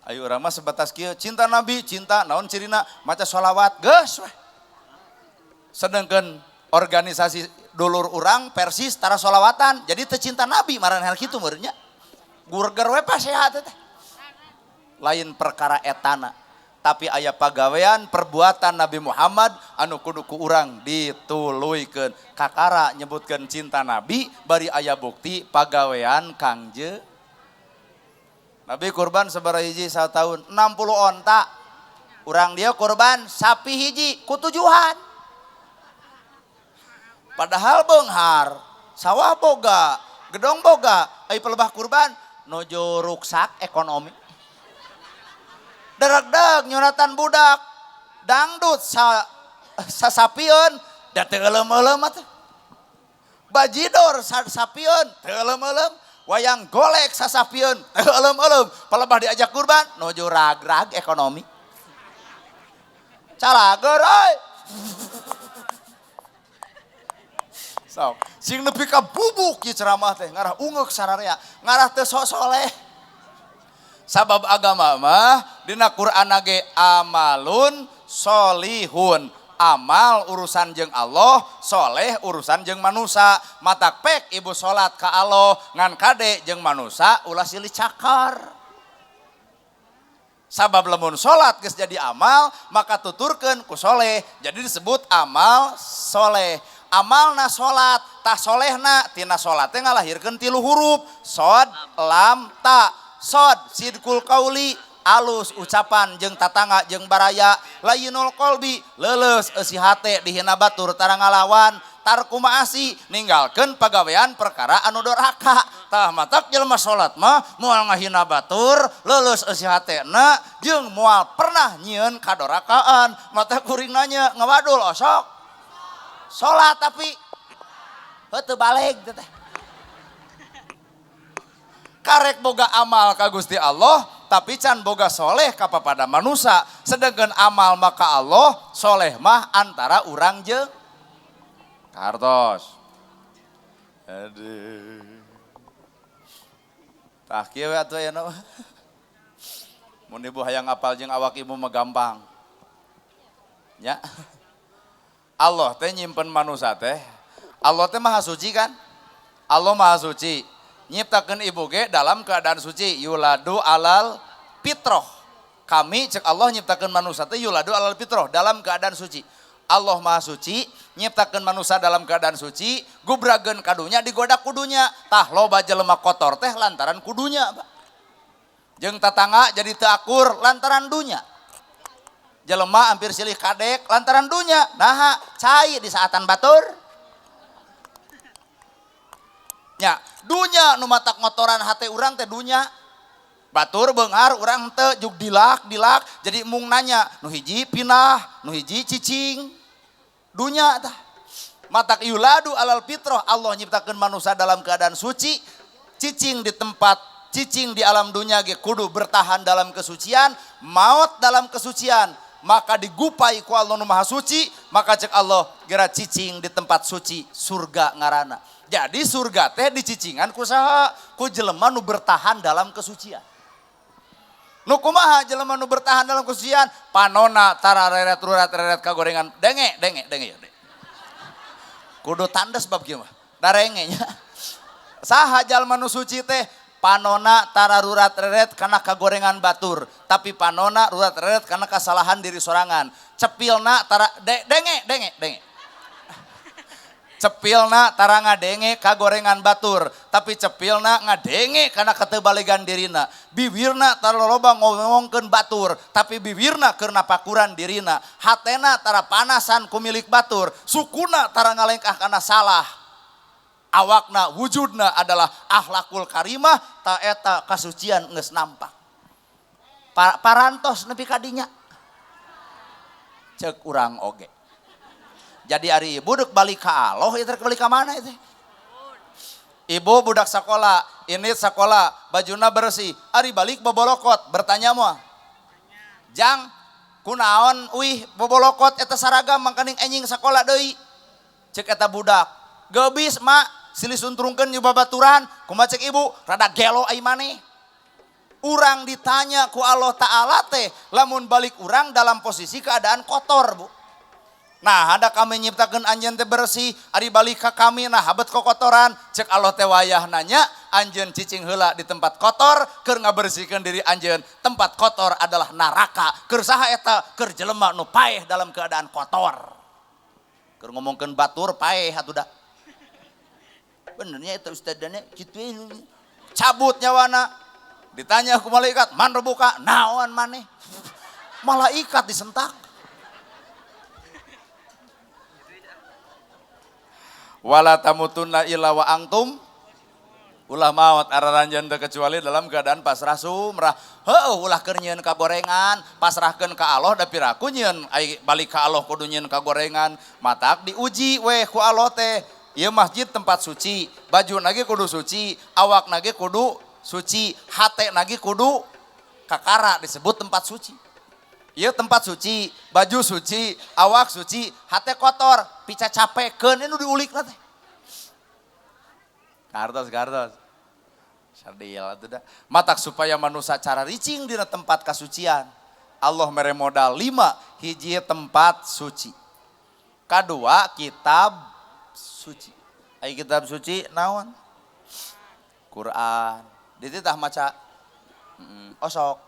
Ayo urang mah sebatas kieu, cinta Nabi, cinta naon cirina maca sholawat, geus weh. Sedangkan organisasi dulur urang Persis tara sholawatan, jadi teu cinta Nabi maraneh kitu meureun nya. Gurger we pasehat teh. Lain perkara etana. Tapi aya pagawean perbuatan Nabi Muhammad anu kudu ku urang dituluykeun. Kakara nyebutkeun cinta Nabi bari aya bukti pagawean Kangjeng Nabi kurban sabaraha hiji satahun 60 onta. Urang dia kurban sapi hiji ku tujuhan. Padahal beunghar, sawah boga, gedong boga, ai pelebah kurban nuju ruksak ekonomi. Deregdeg nyunatan budak, dangdut sasapieun da teu euleum-euleum atuh. Bajidor sasapieun teu euleum-euleum. Wayang golek sasapieun teu euleum-euleum, palebah diajak kurban nuju rag-rag ekonomi. Calager euy. Sok, sing nepi ka bubuk ieu ceramah teh ngarah ungeuk sararea, ngarah teu sok soleh. Sabab agama mah dina Qur'an ge amalun solihun. Amal urusan jeung Allah, soleh urusan jeung manusa. Matak pek ibu salat ka Allah, ngan kade jeung manusa ulah silih cakar. Sabab lamun salat geus jadi amal, maka tuturkeun ku soleh. Jadi disebut amal soleh. Amalna salat, tah solehna tina salat teh ngalahirkeun 3 huruf, sod, lam, ta. Sod sidqul qauli, alus ucapan jeung tatangga jeung baraya, layinul qalbi leuleus eusi hate dihina batur tara ngalawan, tarku maasi ninggalkeun pagawean perkara anu doraka. Tah matak jelema salat mah moal ngahina batur, leuleus eusi hatena jeung moal pernah nyieun kadorakaan. Matak kuring nanya ngawadul osok salat tapi heuh teu baleg teh. Karek boga amal ka Gusti Allah tapi can boga soleh ka papada manusa. Sedangkan amal maka Allah, soleh mah antara urang jeung kartos. Aduh. Tah kieu we atuh aya mah. Mun ibu hayang apal jeung awak ibu mah gampang. Nya. Allah teh nyimpen manusa teh. Allah teh maha suci kan? Allah maha suci. Nyiptakeun ibu ge dalam keadaan suci, yuladu alal fitroh. Kami cek Allah nyiptakeun manusia teh yuladu alal fitroh, dalam keadaan suci. Allah maha suci, nyiptakeun manusia dalam keadaan suci, gubrageun kadunya digoda kudunya. Tah loba jelema kotor teh lantaran kudunya, Pak. Jeung tatangga jadi teu akur lantaran dunya. Jelema hampir silih kadek lantaran dunya. Naha cai di saatan batur. Nya, dunya nu matak ngotoran hate urang teh dunya. Batur beunghar urang teu juk dilak-dilak jadi mung nanya, nu hiji pinah, nu hiji cicing. Dunya tah. Matak yuladu alal fitrah, Allah nyiptakeun manusia dalam keadaan suci, cicing di tempat, cicing di alam dunya ge kudu bertahan dalam kesucian, maut dalam kesucian. Maka digupai ku Allah nu maha suci, maka cek Allah gera cicing di tempat suci, surga ngarana. Jadi surga teh dicicingan ku saha? Ku jelema nu bertahan dalam kesucian. Nu kumaha jelema nu bertahan dalam kesucian? Panona tara reret rurat reret kagorengan. Denge denge denge ya. Kudu tandes bab kieu mah. Darenge nya. Saha jalma nu suci teh? Panona tara rurat reret kana kagorengan batur, tapi panona rurat reret kana kesalahan diri sorangan. Cepilna tara denge denge denge. Cepilna tara ngadenge kagorengan batur, tapi cepilna ngadenge kana ketebaligan dirina. Bibirna tara loba ngomongkeun batur, tapi bibirna keur napakuran dirina. Hatena tara panasan ku milik batur, sukuna tara ngalengkah kana salah. Awakna wujudna adalah akhlakul karimah, ta eta kasucian geus nampak. Parantos nepi ka dinya. Ceuk urang oge. Jadi ari ibu dek balik ka Allah, ieu teh balik ka mana ieu teh? Ibu budak sekolah, ini sekolah, bajuna bersih, ari balik bobolokot, bertanya moal. Jang, kunaon uih bobolokot eta saragam mangkaning enjing sekolah deui. Cek eta budak. Geubis mak, silih suntrungkeun nyoba baturan, kumaha cek ibu, rada gelo ai maneh. Urang ditanya ku Allah Ta'ala teh, lamun balik urang dalam posisi keadaan kotor, Bu. Nah, ada kami nyiptakeun anjeun teh bersih, ari balik ka kami nah habet kokotoran, cek Allah teh wayah nanya, anjeun cicing heula di tempat kotor keur ngabersihkeun diri anjeun. Tempat kotor adalah neraka. Keur saha eta? Keur jelema nu paeh dalam keadaan kotor. Keur ngomongkeun batur paeh atuh da. Benernya eta ustadana kitu cabut nyawana. Ditanya ku malaikat, "Man rebuka?" Naon maneh? Malaikat disentak. Wala tamutunna illa wa antum ulah maot araranjeun teu kecuali dalam keadaan pasrah sumrah. Heueuh ulah keur nyieun kagorengan, pasrahkeun ka Allah da piraku nyieun ai balik ka Allah kudu nyieun kagorengan. Matak diuji weh ku Allah teh. Ieu masjid tempat suci, baju nage kudu suci, awak nage kudu suci, hate nage kudu kakara disebut tempat suci. Ieu tempat suci, baju suci, awak suci, hate kotor, pica capekeun nu diulikna teh. Kartos kartos. Sadil atuh da. Matak supaya manusia cara ricing dina tempat kasucian. Allah mere modal 5, hiji tempat suci. Kadua kitab suci. Ai kitab suci naon? Quran. Dititah maca. Osok.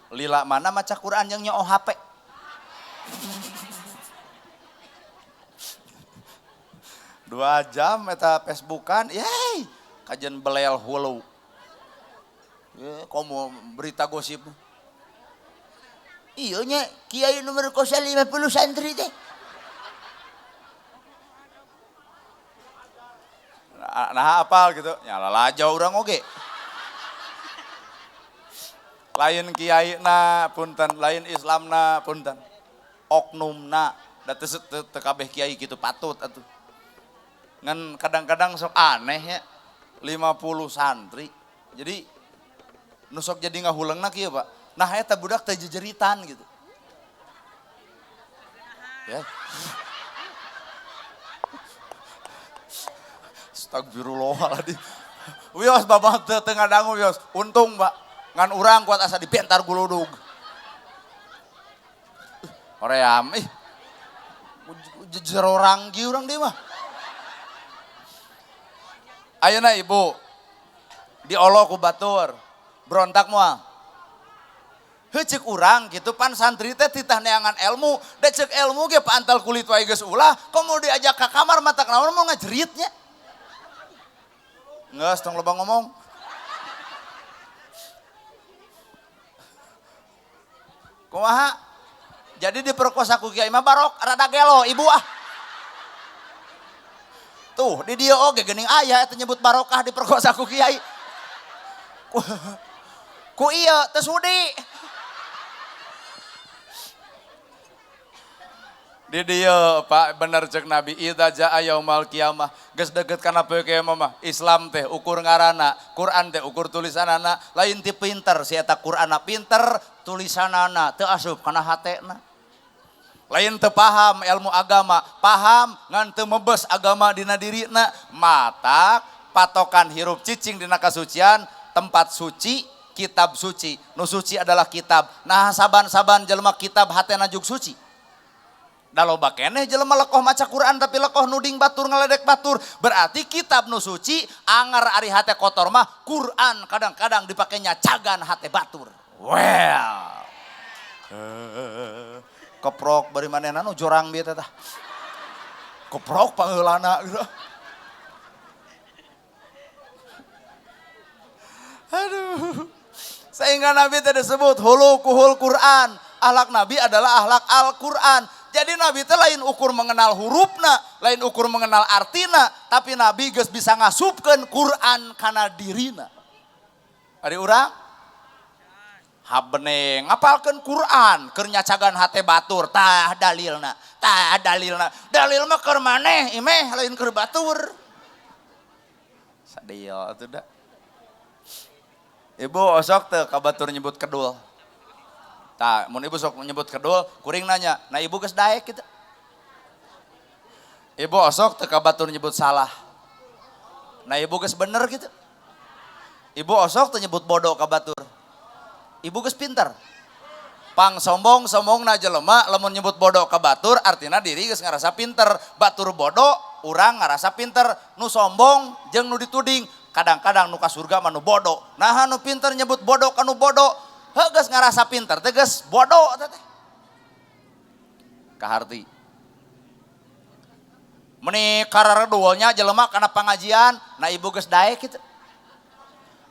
Lila mana maca Quran yang nyoo HP. 2 jam eta Facebookan, yeay, kajian belel hulu. Ye, komo berita gosip. Iya nya, kiai nomor kosa 50 santri teh. Nah apal gitu, nyala lajau urang oge. Lain kiai na punten, lain Islam na punten, oknumna, da teu kabeh kiai gitu patut atuh. Ngan kadang-kadang sok aneh ya, 50 santri. Jadi nu sok jadi ngahulengna kieu Pak. Nah eta budak teh jejeritan gitu. Ya. Astagfirullahaladzim. Wios babang teu ngadangu wios. Untung Pak. Ngan urang kuat asa dibentar guludug. Hoream ih. Jero ranggi urang deui mah. Ayeuna ibu diolo ku batur, berontak moal. Heuh ceuk urang kitu pan santri teh titah neangan ilmu, da ceuk ilmu ge pantal kulit wae geus ulah, komo diajak ka kamar matak naon mau ngajeritnya. Geus tong loba ngomong. Kumaha? Jadi diperkosa ku kiai mah barok rada gelo ibu ah. Tuh di dieu oge geuning aya eta nyebut barokah diperkosa ku kiai. Ku ieu teu sudi. Di dieu Pak bener cek Nabi idza jaa yaumal qiyamah geus deukeut kana poe kiamah mah Islam teh ukur ngaranna, Quran teh ukur tulisanana, lain ti pinter si eta Qur'anna pinter tulisanana teu asup kana hatena. Lain teu paham ilmu agama, paham ngan teu mebes agama dina dirina, matak patokan hirup cicing dina kasucian, tempat suci, kitab suci. Nu suci adalah kitab. Nah saban-saban jelema kitab hatena jug suci. Da loba keneh jelema lekoh maca Quran tapi lekoh nuding batur ngaledek batur. Berarti kitab nu suci angar ari hate kotor mah Quran kadang-kadang dipakainya cagan hate batur. Well. Keprok bari manehna nu jorang bieu teh tah. Keprok pangeulana gitu. Aduh. Sehingga Nabi teh disebut hulukuhul Quran. Akhlak Nabi adalah akhlak Al-Quran. Jadi Nabi teh lain ukur mengenal hurufna, lain ukur mengenal artina, tapi Nabi geus bisa ngasupkeun Quran kana dirina. Ari urang habene ngapalkeun Quran keur nyacagan hate batur, tah dalilna, tah dalilna. Dalil mah keur maneh imeh lain keur batur. Sadil atuh da. Ibu osok teu ka batur nyebut kedul. Tah, mun ibu sok nyebut kedul, kuring nanya, nah ibu geus daek kitu. Ibu osok teu ka batur nyebut salah. Nah ibu geus bener kitu. Ibu osok teu nyebut bodoh ka batur. Ibu geus pinter. Pang sombong sombongna jelema lamun nyebut bodoh ka batur artina diri geus ngarasa pinter, batur bodoh urang ngarasa pinter, nu sombong jeung nu dituding. Kadang-kadang nu ka surga mah nu bodoh. Naha nu pinter nyebut bodoh ka nu bodoh, heuh geus ngarasa pinter teh geus bodoh teh. Kaharti. Meni karareduolnya jelema kana pangajian, nah ibu geus daek kitu.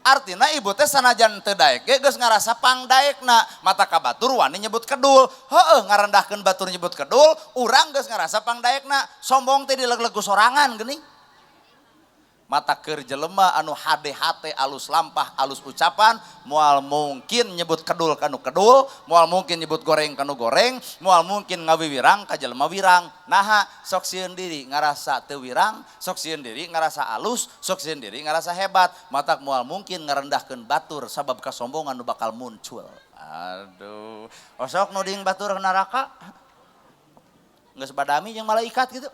Artina ibu teh sanajan teu daek ge geus ngarasa pangdaekna, mata ka batur wani nyebut kedul. Heueuh ngarendahkeun batur nyebut kedul, urang geus ngarasa pangdaekna, sombong teh dileg-leg ku sorangan geuning. Mata keur jelema anu hade-hate alus lampah alus ucapan, moal mungkin nyebut kedul kanu kedul, moal mungkin nyebut goreng kanu goreng, moal mungkin ngawiwirang ka jelema wirang. Naha sok sieun diri ngarasa teu wirang, sok sieun diri ngarasa alus, sok sieun diri ngarasa hebat, matak moal mungkin ngarendahkeun batur sabab kasombongan nu bakal muncul. Aduh, osok nuding batur ke neraka. Geus badami jeung malaikat gitu.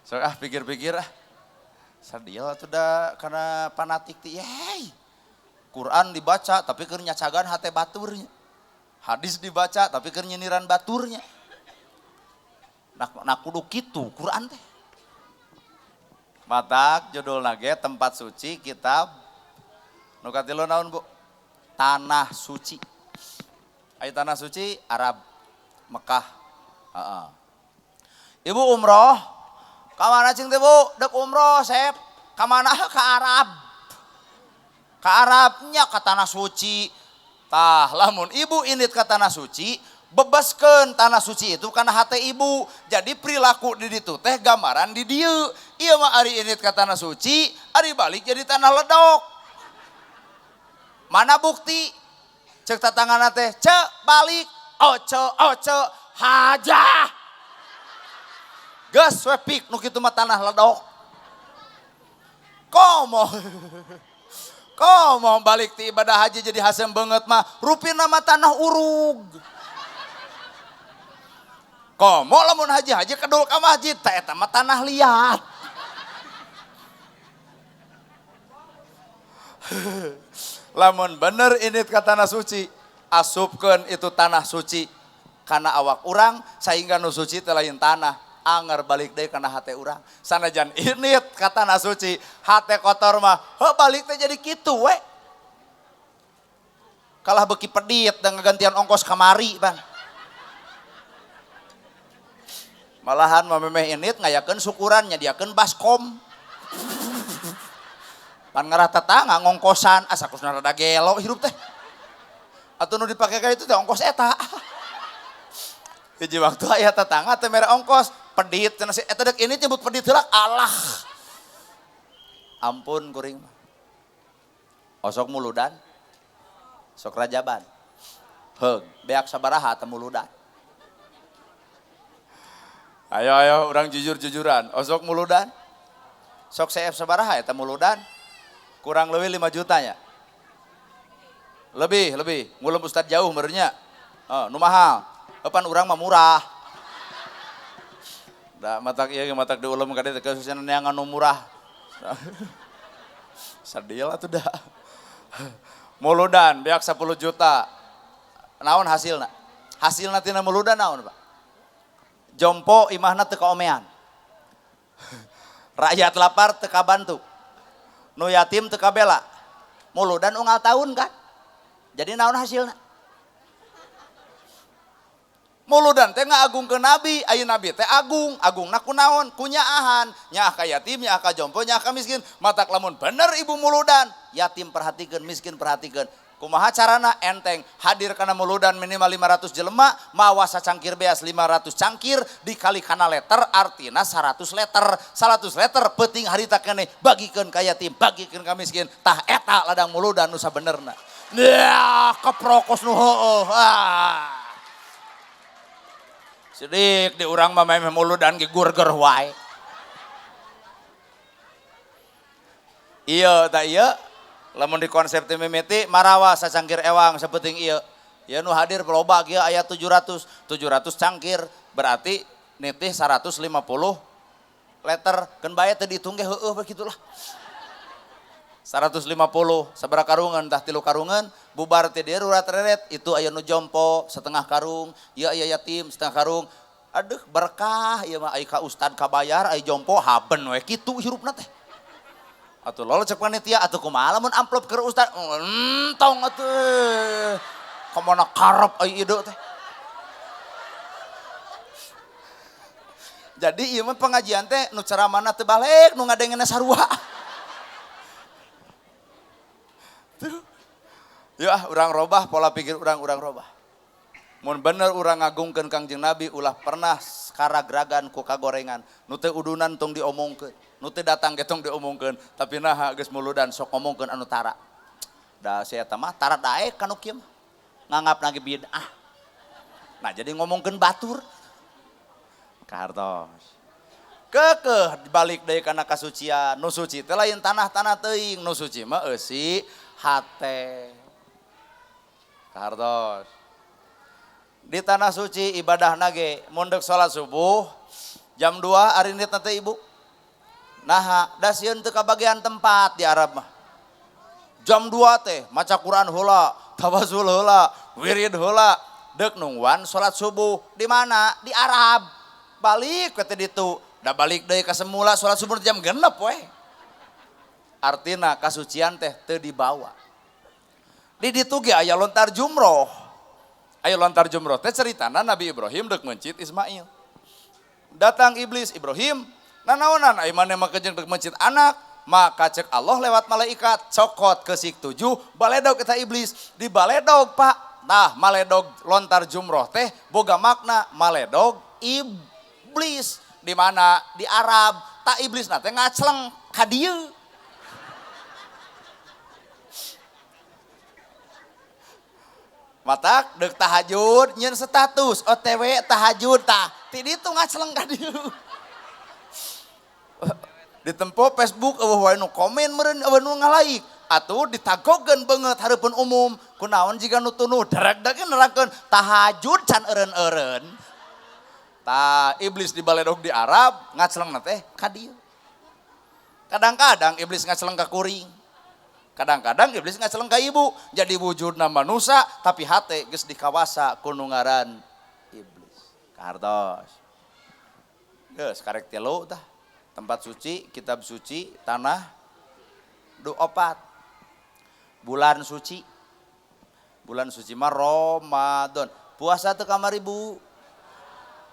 Sok ah pikir-pikir ah. Sadil atuh da kana fanatik teh yey. Quran dibaca tapi keur nyacagan hate baturnya. Hadis dibaca tapi keur nyiniran baturnya. Nah kudu kitu Quran teh. Matak judulna ge tempat suci kitab nu katilu naon Bu? Tanah suci. Ai tanah suci Arab, Mekah. Heeh. Ibu umroh kamana cing teh Bu? Dek umroh sep. Kamana? Ka Arab. Ka Arabnya ka tanah suci. Tah lamun ibu indit ka tanah suci, bebaskeun tanah suci itu kana hate ibu. Jadi perilaku di ditu teh gambaran di dieu. Ieu mah ari indit ka tanah suci, ari balik jadi tanah ledok. Mana bukti? Cek tatangana teh, cek balik, oce oce hajah. Geus we pik nu kitu mah tanah ledok. Komo. Komo balik ti ibadah haji jadi hasem banget mah, rupina mah tanah urug. Komo lamun haji-haji kedul ka masjid, teh eta mah tanah liat. Lamun bener ini ka tanah suci, asupkeun itu tanah suci kana awak urang sehingga nu suci teh lain tanah. Anger balik deui kana hate urang. Sanajan init ka tanah suci, hate kotor mah heuh balik teh jadi kitu we. Kalah beuki pedit dan ngagantian ongkos kamari bang. Malahan mah memeh init ngayakeun syukuran nyadiakeun baskom. Pan ngarah tetangga ngongkosan asa kusna rada gelo hirup teh. Atuh nu dipake ka itu teh ongkos eta. Hiji waktu aya tetangga teh mere ongkos pedit cenah si eta deuk ini nyebut pedit heula Allah. Ampun kuring mah. Osok muludan. Sok rajaban. Heug, beak sabaraha teh muludan. Ayo ayo urang jujur-jujuran, osok muludan. Sok CF sabaraha eta muludan? Kurang lebih 5 juta nya. Lebih, lebih. Ngulem ustad jauh merenya. Oh, nu mahal. Pan urang mah murah. Da matak ieu matak diulem ka dieu khususnya neangan nu murah. Sadil atuh da. Muludan beak 10 juta. Naon hasilna? Hasilna tina muludan naon, Pak? Jompo imahna teu kaomean. Rakyat lapar teu kabantu. Nu yatim teu kabela. Muludan unggal tahun kan. Jadi naon hasilna? Muludan teh ngaagungkeun nabi, aya nabi teh agung, agungna ku naon? Ku nyaahan, nyaah ka yatim, nyaah ka jompo, nyaah ka miskin. Matak lamun bener ibu muludan, yatim perhatikeun, miskin perhatikeun. Kumaha carana? Enteng, hadir kana muludan minimal 500 jelema, mawa sacangkir beas 500 cangkir dikali kana letter artina 100 letter. 100 letter peuting harita keneh bagikeun ka yatim, bagikeun ka miskin. Tah eta ladang muludan nu sabenerna. Yah, keprokos nu heueuh. Ah. Sidik di urang mah meh muludan ge gurger wae. Ieu tah ieu lamun di konsep teh mimiti marawa sacangkir ewang sapenting ieu. Ya nu hadir loba kieu aya 700 cangkir berarti nitih 150 liter keun bae teu dihitung ge heueuh begitulah. 150 sabaraha karungan tah 3 karungan bubar teh dieu rurat reret itu aya nu jompo setengah karung ieu aya yatim setengah karung aduh berkah ieu mah ai ka ustad kabayar ai jompo haben we kitu hirupna teh atuh lol cek panitia atuh kumaha lamun amplop keur ustad entong atuh kamana karep ai ide teh. Jadi ieu mah pengajian teh nu ceramahna teu balik nu ngadengena sarua. Ya, urang robah pola pikir urang robah. Mun bener urang ngagungkeun Kangjeng Nabi ulah pernah karagragan ku kagorengan. Nu teu udunan tong diomongkeun, nu teu datang ge tong diomongkeun, tapi naha geus muludan sok ngomongkeun anu tara. Da si eta mah tara daek kanu kieu mah. Nganggapna ge bid'ah. Nah, jadi ngomongkeun batur. Kahartos. Kekeh balik deui kana kasucian, nu suci teh lain tanah-tanah teuing, nu suci mah eusi hate. Kahartos. Di tanah suci ibadah nage mun deuk salat subuh jam 2 ari nit teh ibu. Naha da sieun teu kabagian tempat di Arab mah. Jam 2 teh maca Quran heula, tawasul heula, wirid heula, deuk nungguan salat subuh di mana? Di Arab. Balik we teh ditu, da balik deui ka semula salat subuh jam 6 we. Artina kasucian teh teu dibawa. Di ditu ge aya lontar jumroh. Aya lontar jumroh teh ceritana Nabi Ibrahim deuk mencit Ismail. Datang iblis Ibrahim, nanaonan ai maneh mah kejeung deuk mencit anak, maka cek Allah lewat malaikat cokot kesik 7 baledog eta iblis. Di baledog Pak. Nah, maledog lontar jumroh teh boga makna maledog iblis. Di mana? Di Arab. Tak iblis na teh ngacleng ka dieu. Matak deuk tahajud nyeun status OTW tahajud tah ti ditu ngacleng ka dieu. Ditempo Facebook eueuh wae nu komen meureun eueuh nu ngalaik atuh ditagogeun beungeut hareupeun umum kunaon jiga nu tunuh darag-darag nerangkeun tahajud can eureun-eureun. Tah iblis dibaledog di Arab ngaclengna teh ka dieu. Kadang-kadang iblis ngacleng ka kuring. Kadang-kadang iblis ngacleng ka ibu, jadi wujudna manusia tapi hate geus dikawasa ku nu ngaran iblis. Kahartos. Geus karek tilu tah. Tempat suci, kitab suci, tanah du opat. Bulan suci. Bulan suci mah Ramadan. Puasa teu kamari Bu.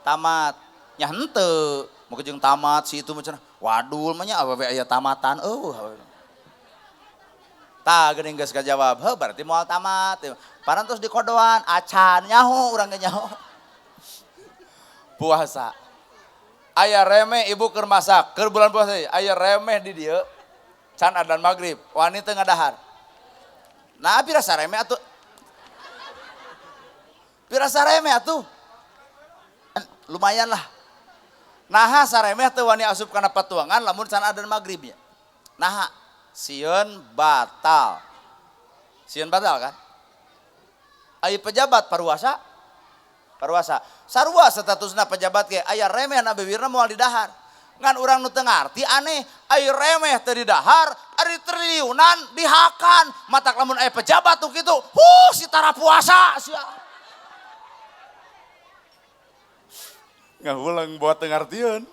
Tamat. Nya henteu, mun jeung tamat si itu mah cenah. Wadul mah nya awewe aya tamatan eueuh. Tah geuning geus kajawab, heuh berarti moal tamat. Parantos dikodoan, acan nyaho urang ge nyaho. Puasa. Aya remeh ibu keur masak, keur bulan puasa aya remeh di dieu. Can adan magrib, wani teu ngadahar. Nah, pirasa remeh atuh. Pirasa remeh atuh. Lumayan lah. Naha saremeh teu wani asup kana patuangan lamun can adan magrib nya. Naha sieun batal. Sieun batal kan? Aya pejabat paruasa. Paruasa. Sarua statusna pejabat ge aya remeh na bibirna moal didahar. Ngan urang nu teu ngarti aneh, aya remeh teu didahar, ari triliunan dihakan. Matak lamun aya pejabat tuh kitu, huh si tara puasa sia. Ngahulang buat teu ngartieun.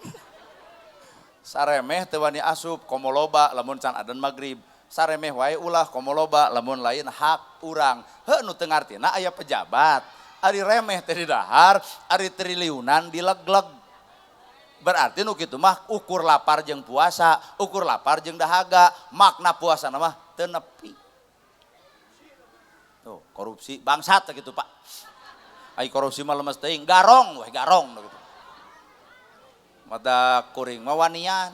Saremeh teu wani asup komo loba lamun can adan magrib. Saremeh wae ulah komo loba lamun lain hak urang. Heuh nu teu ngartina aya pejabat. Ari remeh teh didahar, ari triliunan dilegleg. Berarti nu kitu mah ukur lapar jeung puasa, ukur lapar jeung dahaga, makna puasa mah teu nepi. Tuh, korupsi bangsat gitu Pak. Ai korupsi mah lemes teuing, garong weh garong gitu. Mata kuring mah wanian.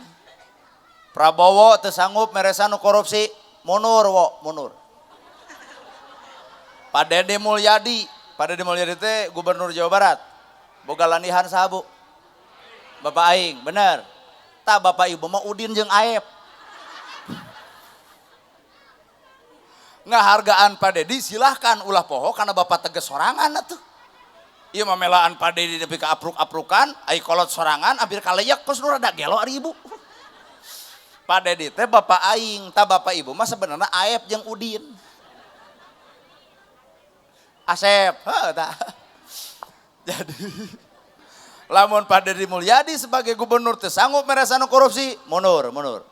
Prabowo teu sanggup meresan nu korupsi, mundur wo, mundur. Pak Deddy Mulyadi, Pak Deddy Mulyadi teh gubernur Jawa Barat. Boga landihan saha Bu? Bapak aing, bener. Tak bapak ibu mah Udin jeung Aep. Ngahargaan Pak Deddy silahkan ulah poho karena bapak tegas sorangan atuh. Ieu mah melaan Pak Deddy nepi ka apruk-aprukan, ai kolot sorangan hampir kaleyek kos nu rada gelo ari ibu. Pak Dedi teh bapak aing, tah bapak ibu mah sebenarnya Aep jeung Udin. Asep, heuh tah. Jadi lamun Pak Dedi Mulyadi sebagai gubernur teu sanggup meresan korupsi, mundur, mundur.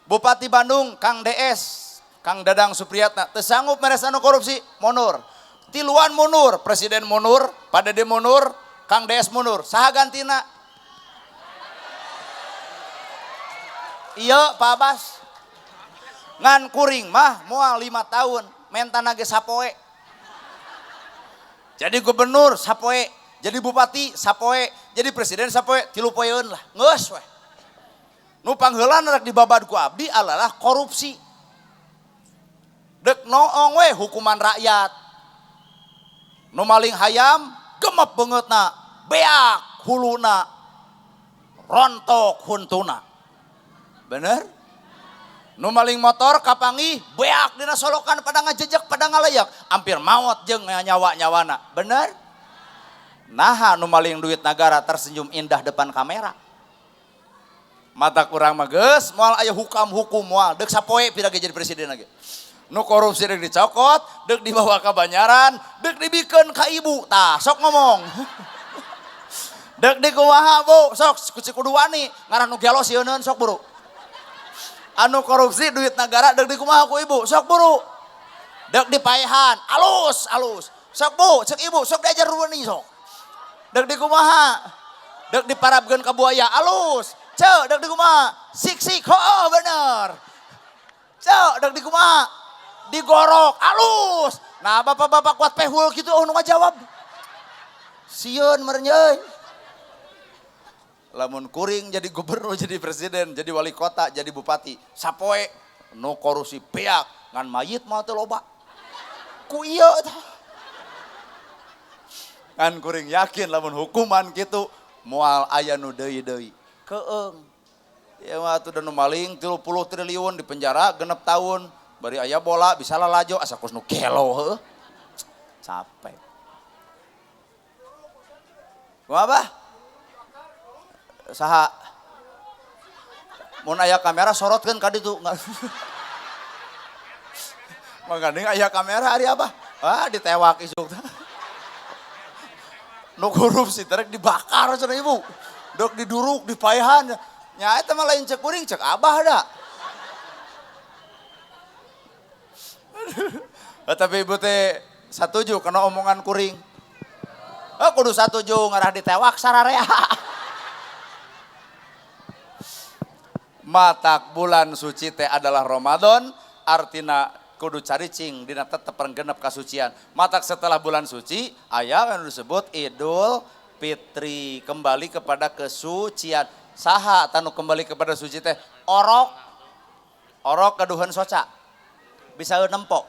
Bupati Bandung Kang DS, Kang Dadang Supriyatna teu sanggup meresan korupsi, mundur. Tiluan mundur, presiden mundur, Pak Dedi mundur, Kang DS mundur. Saha gantina? Iya Pak Abbas. Ngan kuring mah moal 5 tahun, mentana ge sapoe. Jadi gubernur sapoe, jadi bupati sapoe, jadi presiden sapoe, 3 poeun lah, geus we. Nu pangheulana rek dibabad ku abdi adalah korupsi. Dek noong we hukuman rakyat. Nu maling hayam gemep beungeutna, beak huluna, rontok huntuna. Bener? Nu maling motor kapanggih beak dina solokan pada ngajejek pada ngalayak, hampir maot jeung nyawa-nyawana. Bener? Naha nu maling duit nagara tersenyum indah depan kamera. Mata kurang mah geus moal aya hukam hukum moal, deuk sapoe pira ge jadi presiden lagi. Nu korupsi deuk dicokot, deuk dibawa ka Banyaran, deuk dibikeun ka ibu. Tah, sok ngomong. Deuk dikumaha Bu, sok kudu wani, ngaran nu gelo sieuneun sok buru. Anu korupsi duit negara deuk dikumaha ku ibu, sok buru. Deuk dipaehan, alus alus. Sok Bu, cek ibu, sok diajar wani sok. Deuk dikumaha? Deuk diparabkeun ka buaya, alus. Cek deuk dikumaha? Sik-sik, heuh bener. Cek deuk dikumaha? Digorok, alus. Nah bapak-bapak kuat pehul gitu, oh nu ngajawab. Sieun meureun euy. Lamun kuring jadi gubernur, jadi presiden, jadi wali kota, jadi bupati, sapoe nu korupsi beak ngan mayit mah teu loba. Ku ieu tah. Ngan kuring yakin lamun hukuman kitu moal aya nu deui-deui. Keung. Ieu mah atuh da nu maling 30 triliun di penjara 6 tahun, bari aya bola bisa lalajo asa kos nu gelo heuh. Capek. Kumaha bah? Saha? Mun aya kamera sorotkeun ka ditu. Mangganing aya kamera ari abah. Ah ditewak isuk teh. Nu korupsi terek dibakar cenah ibu. Dok diduruk dipaehan. Nya eta mah lain cek kuring cek abah da. Tapi ibu teh satuju kana omongan kuring. Oh kudu satuju ngarah ditewak sararea. Matak bulan suci teh adalah Ramadan, artina kudu caricing dina tetep renggenep kasucian. Matak setelah bulan suci aya anu disebut Idul Fitri, kembali kepada kesucian. Saha tanu kembali kepada suci teh? Orok. Orok kaduheun soca. Bisaeun nempo.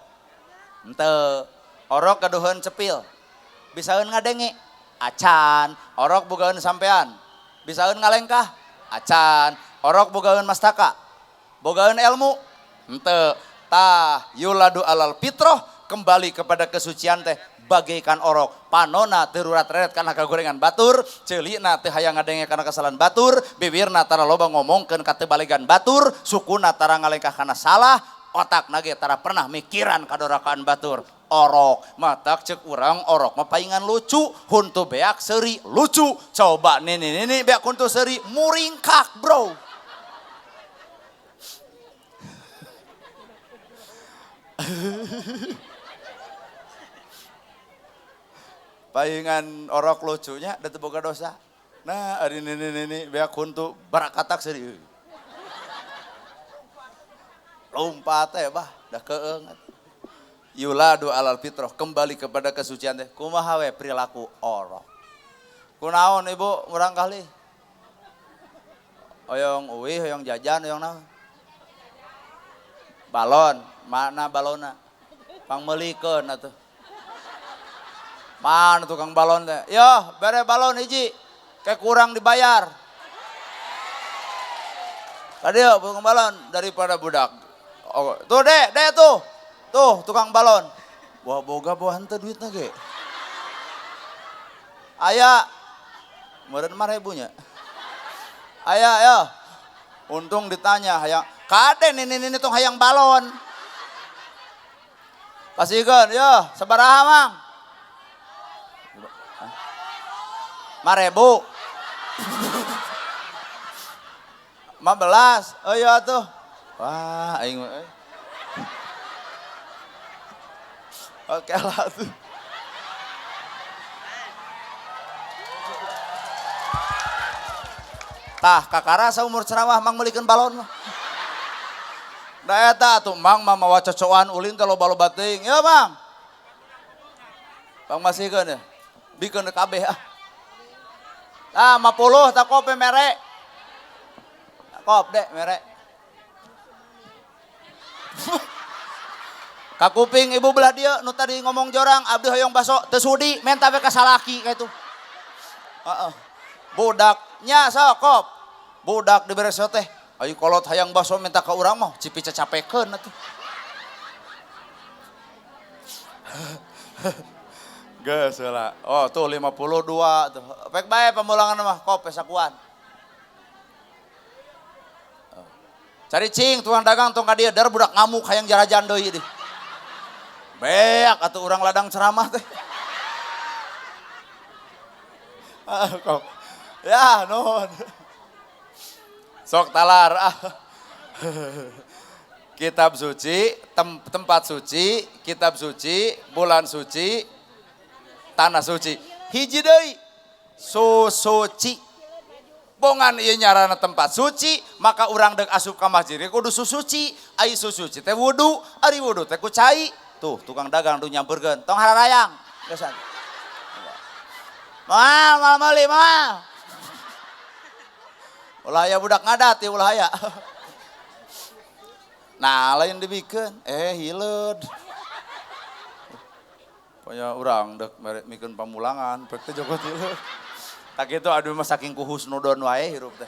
Henteu. Orok kaduheun cepil. Bisaeun ngadenge. Acan. Orok bogaeun sampean. Bisaeun ngalengkah. Acan. Orok bogaeun mastaka. Bogaeun ilmu. Henteu. Tah yuladu alal fitroh, kembali kepada kesucian teh bagaikan orok. Panona teu rurat-reret kana kagorengan batur, ceulina teu hayang ngadenge kana kesalahan batur, bibirna tara loba ngomongkeun ka teu balegan batur, sukuna tara ngalengkah kana salah, otakna ge tara pernah mikiran kadorakaan batur. Orok, matak cek urang orok mah paingan lucu, huntu beak seuri lucu. Coba nini-nini beak huntu seuri muringkak, bro. Paingan orok lucunya da teu boga dosa. Nah, ari nini-nini beak huntu barakatak seuri. Lompat teh bah, dah keung. Yuladu alal fitroh, kembali kepada kesucian teh. Kumaha we perilaku orok. Kunaon ibu murang kali? Hoyong uwih, hoyong jajan, hoyong naon? Balon, mana balona? Pangmeulikeun atuh. Mana tukang balon teh? Yo, bere balon hiji. Kayak kurang dibayar. Tadi yo tukang balon daripada budak. Oh, tuh dek, dek tuh. Tuh tukang balon. Wah boga bawa henteu duitna ge. Aya meureun mah ribunya. Aya yo. Untung ditanya hayang kade nini tong hayang balon. Pasikeun, yo sabaraha Mang? 5.000. 15. Oh iya tuh. Wah, aing mah. Oke lah tuh. Tah kakara saumur ceramah Mang meulikeun balon mah. Da eta atuh Mang mah mawa cocoan ulin teh loba-loba teuing. Ya Mang. Bang masihkeun ya. Bikeun kabeh ah. Tah 50 tak kope mere. Kop dek mere. Kakuping ibu belah dia nu tadi ngomong jorang abdi hoyong baso teu sudi menta we ka salaki ka itu. Heeh. Budaknya sok kop. Budak dibere teh. Ayo kolot hayang baso minta ka urang mah cipi cacapekeun atuh. Geus heula. Oh tuh 52 tuh. Pek bae pamulangan mah kop sakuan. Cari cing tukang dagang tong ka dieu dar budak ngamuk hayang jarajan deui deh. Beak atuh urang ladang ceramah teh. Kop. Ya nuhun. Sok talar ah. Kitab suci, tempat suci, kitab suci, bulan suci, tanah suci. Hiji deui susuci. Bongan ieu nyarana tempat suci, maka urang deuk asup ka masjid kudu susuci. Ai susuci teh wudu, ari wudu teh ku cai. Tuh tukang dagang tuh nyamperkeun, tong hararayang. Geus. Moal moal meuli moal. Ulah aya budak ngadat ya ulah aya. Nah lain dibikeun, hileud. Pokoknya urang dek mikeun pamulangan, pek teh joko hileud. Tak kitu aduh mah saking ku husnudon wae hirup teh.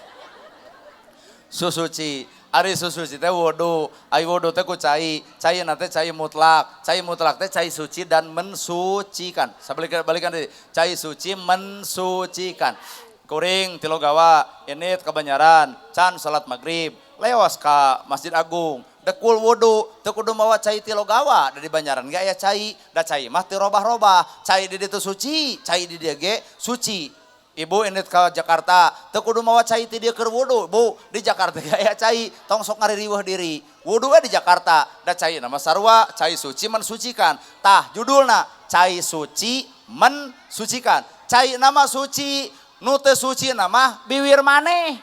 Susuci, ari susuci teh wudu, ari wudu teh ku cai, cai na teh cai mutlak teh cai suci dan mensucikan. Sabalikan deui, cai suci mensucikan. Kuring tilogawa, init kebanyaran, can salat maghrib, lewas ka Masjid Agung, dekul wudu, teu kudu mawa cai tilogawa dari Banjaran ge aya cai, da cai mah teu robah-robah, cai di ditu suci, cai di dieu ge suci. Ibu init ka Jakarta, teu kudu mawa cai ti dieu keur wudu, Bu, di Jakarta ge aya cai, tong sok ngaririweuh diri. Wudu we di Jakarta, da cai nama sarua, cai suci mensucikan. Tah judulna cai suci mensucikan. Cai nama suci, nu teu suci nama biwir maneh.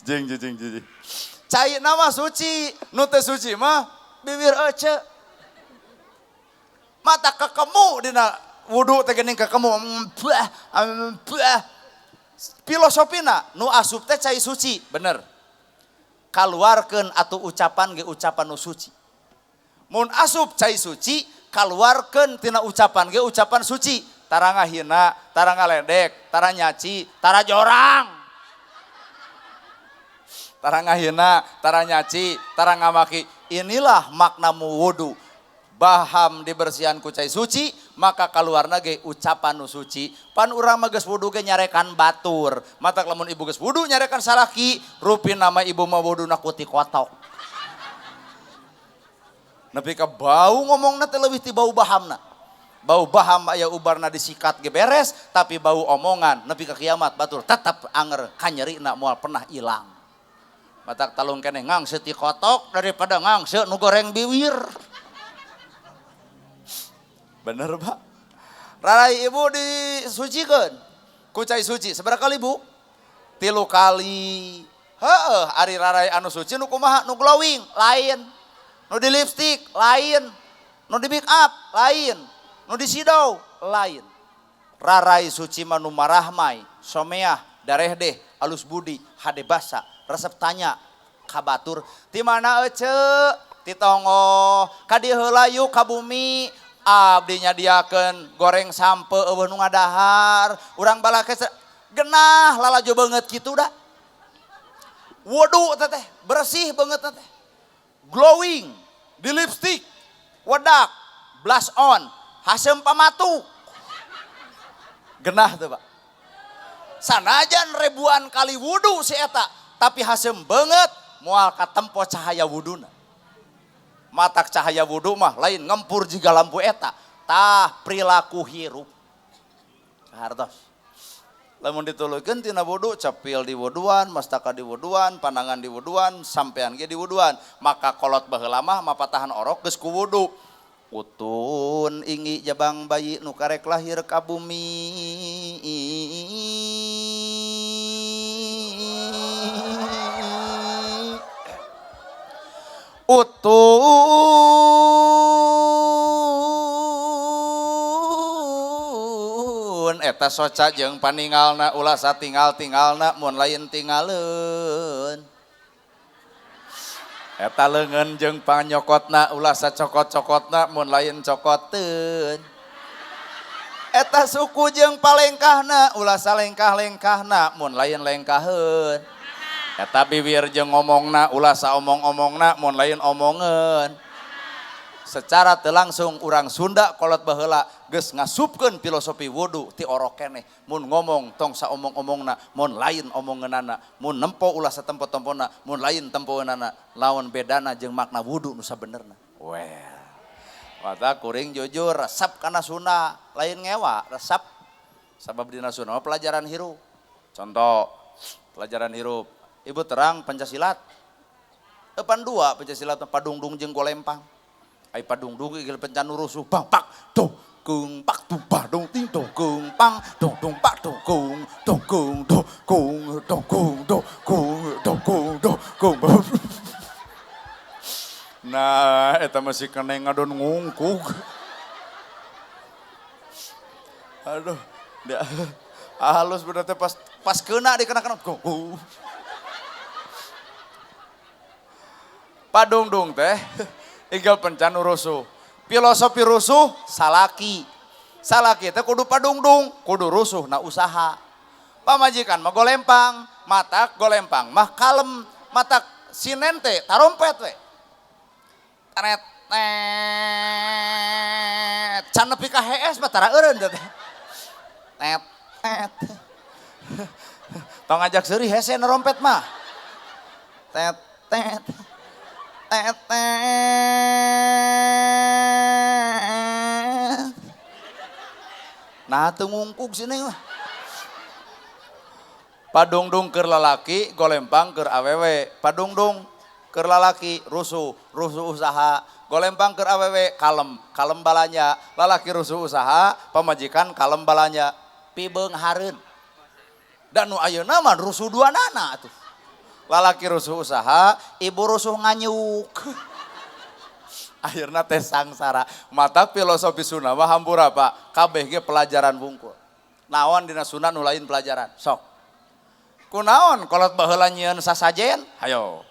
Jeng jeng jeng. Cai nama suci, nu teu suci mah biwir ece. Mata kekemu dina wudu teh geuning kekemu. Bah, bah. Filosofina nu asup teh cai suci, bener. Kaluarkeun atuh ucapan ge ucapan nu suci. Mun asup cai suci, kaluarkeun tina ucapan ge ucapan suci. Tara ngahina, tara ngaledek, tara nyaci, tara jorang. Tara ngahina, tara nyaci, tara ngamaki. Inilah makna wudu. Baham dibersihan ku cai suci, maka kaluarna ge ucapan nu suci. Pan urang mah geus wudu ge nyarekan batur. Matak lamun ibu geus wudu nyarekan salaki, rupi nama ibu mah wuduna ku ti kotok. Nepi ka bau ngomongna teh leuwih ti bau bahamna. Bau baham aya ubarna disikat ge beres, tapi bau omongan nepi ka kiamat batur tetap anger kanyerina moal pernah ilang. Matak talung keneh ngangse ti kotok daripada ngangse nu goreng biwir. Bener Pak. Rarai ibu disucikeun ku cai suci. Sabaraha kali Bu? 3 kali. Heeh, ari rarai anu suci nu kumaha? Nu glowing lain, nu di lipstick lain, nu di make up lain, nu disidau lain. Rarai suci mah nu marahmai, someah, darehdeh, alus budi, hade basa, resep tanya ka batur, ti mana ece? Ti tongoh, ka dieu heula yuk ka bumi, abdi nyadiakeun goreng sampe eueuh nu ngadahar, urang balake genah lalajo beungeut kitu da. Wudu teh bersih beungeut teh. Glowing, di lipstick, wedak, blush on, hasem pamatu. Genah tuh Pak. Sanajan ribuan kali wudu si eta, tapi haseum beungeut moal katempo cahaya wuduna. Matak cahaya wudu mah lain ngempur jiga lampu eta, tah perilaku hirup. Hartos. Lamun dituluykeun tina wudu, cepil di wuduan, mastaka di wuduan, pandangan di wuduan, sampean ge di wuduan. Maka kolot baheula mah mapatahan orok geus ku wudu. Utun ingi jabang bayi nu karek lahir ka bumi. Utun eta soca jeung paningalna ulah satinggal-tinggalna mun lain tingaleun. Eta leungeun jeung panyokotna ulah sacokot-cokotna mun lain cokoteun. Eta suku jeung palengkahna ulah salengkah-lengkahna mun lain lengkaheun. Eta bibir jeung ngomongna ulah saomong-omongna mun lain omongeun. Secara teu langsung urang Sunda kolot baheula geus ngasupkeun filosofi wudu ti orok keneh. Mun ngomong tong saomong-omongna mun lain omongeunana, mun nempo ulah satempo-tempona mun lain tempoeunana. Lawan bedana jeung makna wudu nu sabenerna. Well. Mata kuring jujur resep kana Sunda, lain ngewa, resep. Sabab dina Sunda mah pelajaran hirup. Contoh pelajaran hirup. Ibu terang Pancasila. Pan dua Pancasila padungdung jeung golempang. Ai padungdung igel pencan rusuh bang pak dong gung pak tu badung ting dong gung pang dong dong pak dong gung dong gung dong gung dong gung dong gung dong gung dong gung. Nah, eta masih kena ngadon ngungkug. Aduh, dia halus bener teh pas kena dikena-kena. Padungdung teh igel pencan rusuh. Filosofi rusuh salaki. Salaki teh kudu padungdung, kudu rusuh na usaha. Pamajikan mah golempang, matak golempang mah kalem, matak sinen teh tarompet we. Taret tet. Can nepi ka hees mah tara eureun teh. Tet tet. Tong ngajak seuri hese nerompet mah. Tet tet. Tet tet. Nah teu ngungkug sini mah. Padungdung keur lalaki, golempang keur awewe. Padungdung keur lalaki rusuh, rusuh usaha. Golempang keur awewe kalem, kalem balanya. Lalaki rusuh usaha, pamajikan kalem balanya. Pibeunghareun. Dan nu ayeuna mah rusuh duanana atuh. Lalaki rusuh usaha, ibu rusuh nganyuk. Akhirna teh sangsara. Mata filosofi Sunda mah hampura Pak, kabeh ge pelajaran wungkul. Naon dina Sunda nu lain pelajaran? Sok. Kunaon kolot baheula nyieun sasajen? Hayo.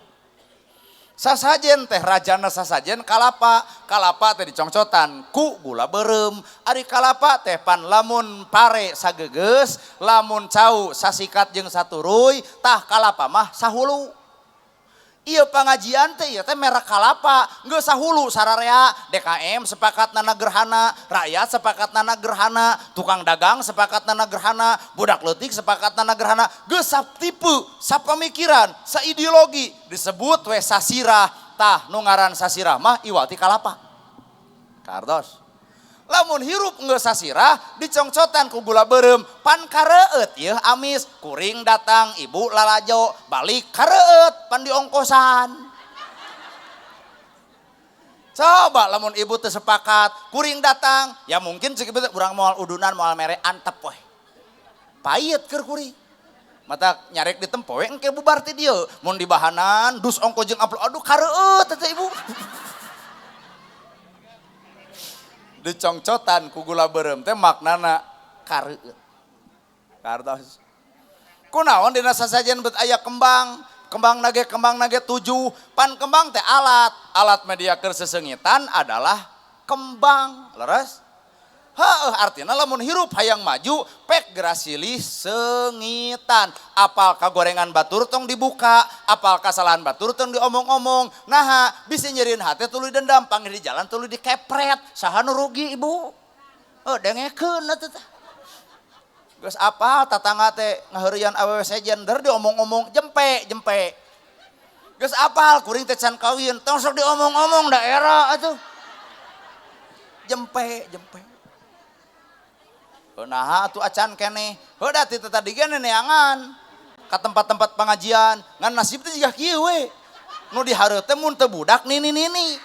Sasajen teh rajana sasajen kalapa, kalapa teh dicongcotan ku gula beureum. Ari kalapa teh pan lamun pare sagegeus, lamun cau sasikat jeung saturuy, tah kalapa mah sahulu. Ieu pangajian teh ieu teh merek kalapa, geus sahulu sararea DKM sepakat nana gerhana, rakyat sepakat nana gerhana, tukang dagang sepakat nana gerhana, budak leutik sepakat nana gerhana, geus satipe, sapamikiran, saideologi disebut we sasirah. Tah nu ngaran sasirah mah iwati kalapa. Kartos. Lamun hirup geus sasirah dicongcotan ku gula beureum, pan kareueut yeuh amis, kuring datang ibu lalajo, balik kareueut pan diongkosan. Coba lamun ibu teu sepakat, kuring datang, ya mungkin cek ibu teh urang moal udunan moal mere antep we. Pait keur kuring. Mata nyarek ditempo we engke bubar ti dieu, mun dibahanan dus ongko jeung amplop aduh kareueut teh ibu. Dicongcotan ku gula beureum teh maknana kareueut. Kartos. Kunaon dina sasajen bet aya kembang, kembang nage 7, pan kembang teh alat, alat media keur sesengitan adalah kembang, leres? Heuh, artina lamun hirup hayang maju pek gerasilih sengitan. Apal kagorengan batur tong dibuka, apal kasalahan batur tong diomong-omong. Naha bisi nyeriin hate tuluy dendam, panggil di jalan tuluy dikepret. Saha nu rugi ibu? Heuh, dengekeun atuh teh. Geus apal tatangga teh ngaheureuyan awewe sejen der diomong-omong jempe jempe. Geus apal kuring teh can kawin tong sok diomong-omong da era atuh. Jempe jempe. Naha atuh acan keneh. Heuh da ti tadi ge neangan ka tempat-tempat pengajian ngan nasib teh jiga kieu we. Nu dihareup teh mun teu budak nini-nini.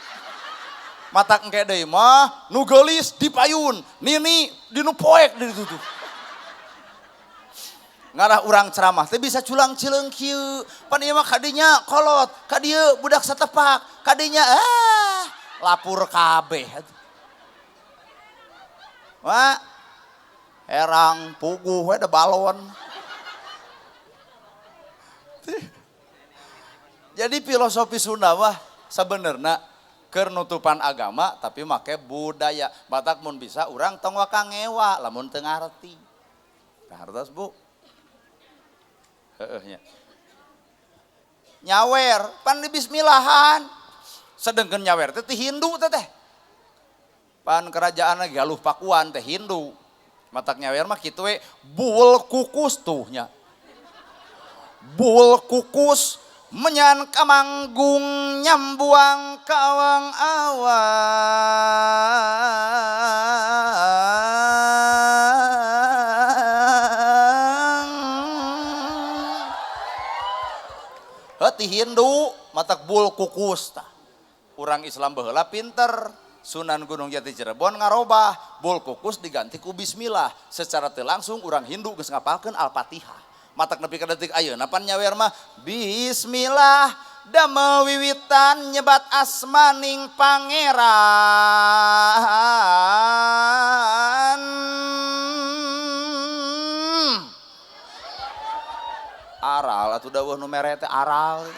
Matak engke deui mah nu geulis di payun, nini di nu poek di ditu tuh. Ngarah urang ceramah teh bisa culang cileung kieu. Pan ieu mah kadinya kolot, ka dieu budak satepak, kadinya lapur kabeh. Wah, herang puguh we da balon. Jadi filosofi Sunda mah sebenarnya keur nutupan agama tapi make budaya. Batak mun bisa urang tong waka ngewa lamun teu ngarti. Hartos Bu. Heueuh nya. Nyawer pan di bismillahan. Sedengkeun nyawer teh ti Hindu teh teh. Pan kerajaan Galuh Pakuan teh Hindu. Matak nyawer mah kitu we bul kukus tuh nya. Bul kukus menyan kamanggung nyambuang kawang awang. Heuh Hindu matak bul kukus tah. Urang Islam baheula pinter. Sunan Gunung Jati Cirebon ngarobah bul kukus diganti ku bismillah. Secara teu langsung urang Hindu geus ngapalkeun Al-Fatihah. Matak nepi ka detik ayeuna pan nyawer mah bismillah damel wiwitan nyebat asmaning pangeran. Aral atuh dawuh nu mere teh aral.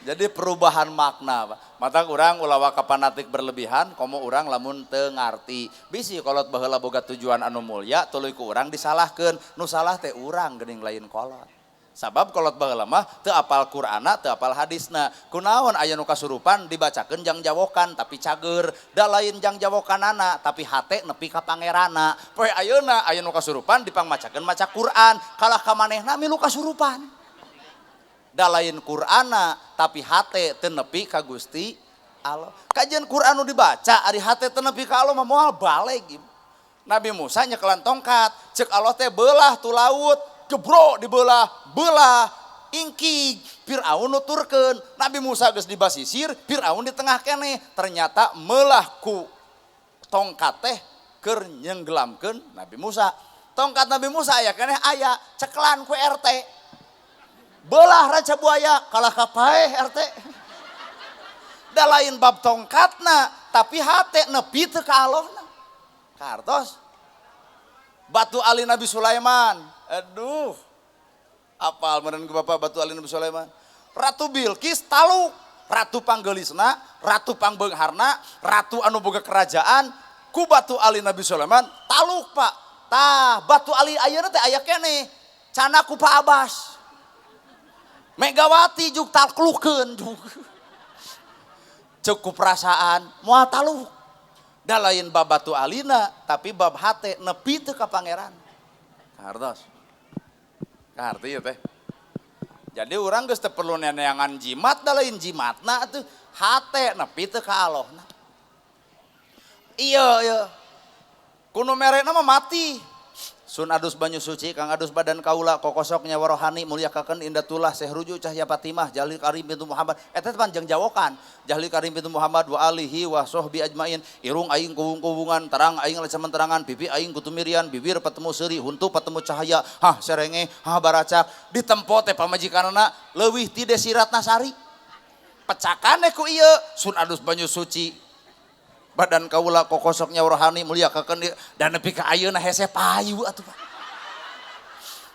Jadi perubahan makna, Pak. Matak urang ulah waka fanatik berlebihan, komo urang lamun teu ngarti. Bisi kolot baheula boga tujuan anu mulya, tuluy ku urang disalahkeun. Nu salah teh urang geuning lain kolot. Sabab kolot baheula mah teu apal Qur'ana, teu apal hadisna. Kunaon aya nu kasurupan dibacakeun jang jawokan tapi cager, da lain jang jawokanana tapi hate nepi ka pangerana. Poe ayeuna aya nu kasurupan dipangmacakeun maca Qur'an, kalah ka manehna milu kasurupan. Da lain Qur'ana tapi hate teu nepi ka Gusti Allah. Kajian Qur'an nu dibaca ari hate teu nepi ka Allah mah moal baleg. Nabi Musa nyekelan tongkat, cek Allah teh belah tu laut, gebro dibelah, belah ingkig, Firaun nuturkeun. Nabi Musa geus dibasisir, Firaun di tengah keneh. Ternyata melah ku tongkat teh keur nyenggelamkeun Nabi Musa. Tongkat Nabi Musa aya keneh aya ceklan ku RT. Belah raca buaya kalah ka paeh RT. Da lain bab tongkatna tapi hate nepi teu ka Allahna. Kartos. Batu Ali Nabi Sulaiman. Aduh. Apal meureun ku Bapak batu Ali Nabi Sulaiman. Ratu Bilqis taluk, ratu panggelisna, ratu pangbeungharna, ratu anu boga kerajaan ku batu Ali Nabi Sulaiman taluk Pak. Tah batu Ali ayeuna teh aya keneh. Cana ku Pak Abbas. Megawati juk taklukeun juk. Cukup perasaan moal taluk. Da lain bab batu alina tapi bab hate nepi teu ka pangeran. Hartos. Kaharti ieu teh. Jadi urang geus teu perlu neneangan jimat da lain jimatna atuh hate nepi teu ka Allahna. Iya ieu. Kuno merena mah mati. Sun adus banyu suci kang adus badan kaula kokosok nyawa rohani mulyakakeun indatullah sehruju cahya Fatimah jalil karim bintu Muhammad eta teh panjang jawokan jalil karim bintu Muhammad wa alihi wa sahbi ajmain irung aing kuwung-kuwungan terang aing lecaman terangan pipi aing kutumirian bibir patemu seuri huntu patemu cahaya hah serenge hah baracak ditempo teh pamajikanana leuwih ti Desi Ratnasari pecakane ku ieu sun adus banyu suci badan kaula kokosok nyawa rohani mulyakakeun dan nepi ka ayeuna hese payu atuh Pak.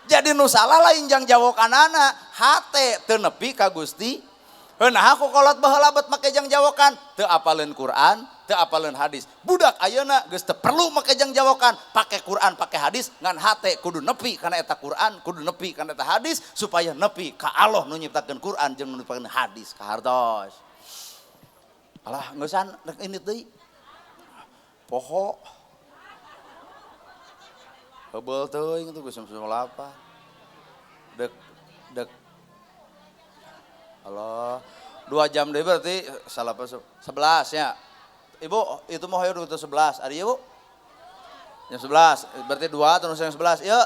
Jadi nu salah lain jang jawokanana, hate teu nepi ka Gusti. Heuh naha ku kolot baheula bet make jang jawokan, teu apaleun Quran, teu apaleun hadis. Budak ayeuna geus teu perlu make jang jawokan, pake Quran, pake hadis, ngan hate kudu nepi kana eta Quran, kudu nepi kana eta hadis supaya nepi ka Allah nu nyiptakeun Quran jeung nu nyiptakeun hadis kahartos. Alah ngeusan rek ini deui. Poho. Heubeul teuing tuh geus jam 8. Dek dek Allah, 2 jam deui berarti salapan 11 nya. Ibu, itu mau hayu 11. Ari ieu, Bu? Jam 11, berarti 2 terus yang 11. Ieu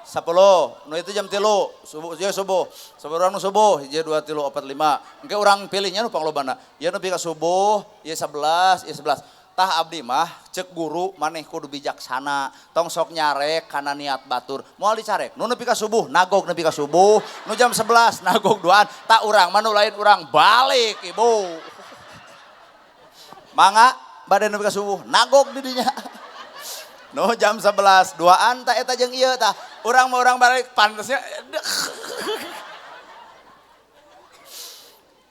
10, nu itu jam 3, subuh, ieu subuh. Sabar urang nu subuh, 1 2 3 4 5. Engke urang pilihnya nu panglobana. Ieu nepi ka subuh, ieu 11, ieu 11. Tah abdi mah cek guru maneh kudu bijaksana, tong sok nyarek kana niat batur. Moal dicarek, nu nepi ka subuh, nagog nepi ka subuh, nu jam 11 nagog duaan, tak urang mah nu lain urang balik ibu. Mangga bade nepi ka subuh, nagog di dinya. Nu jam 11 duaan tah eta jeung ieu tah. Urang mah urang balik pantesnya.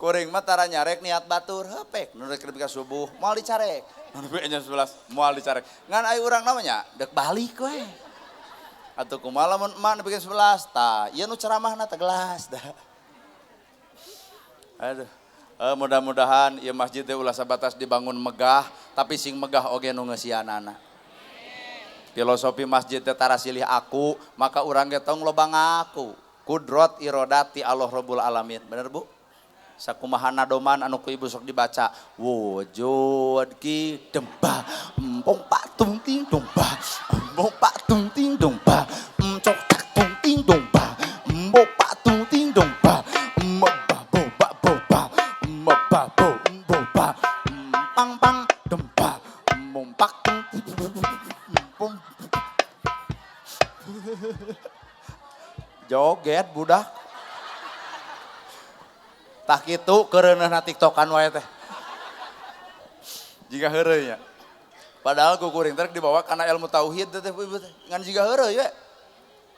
Kuring mah tara nyarek niat batur, hepek nu rek nepi ka subuh, moal dicarek. Nu nepi jam 11 moal dicarek. Ngan ai urang namanya dek balik we. Atuh kumaha lamun emak nepi ka 11 tah ieu nu ceramahna teh gelas dah. Aduh. Mudah-mudahan ieu masjid teh ulah sabatas dibangun megah, tapi sing megah oge nu ngeusianana. Filosofi masjid teh tara silih aku, maka urang ge tong loba ngaku. Kudrot irodati Allah Rabbul Alamin. Bener Bu? Sakumaha nadoman anu ku ibu sok dibaca wujud ki demba empong pak tung ting domba empong pak tung ting domba encok tak tung ting domba embo pak tung ting domba embo ba bo ba bo ba embo ba bo embo ba pang pang demba embong pak tung empong joget budak. Tah kitu keureuneuhna tiktokan wae teh. Jiga heureuy nya. Padahal ku kuring teh dibawa kana ilmu tauhid teh ibu teh. Ngan jiga heureuy we.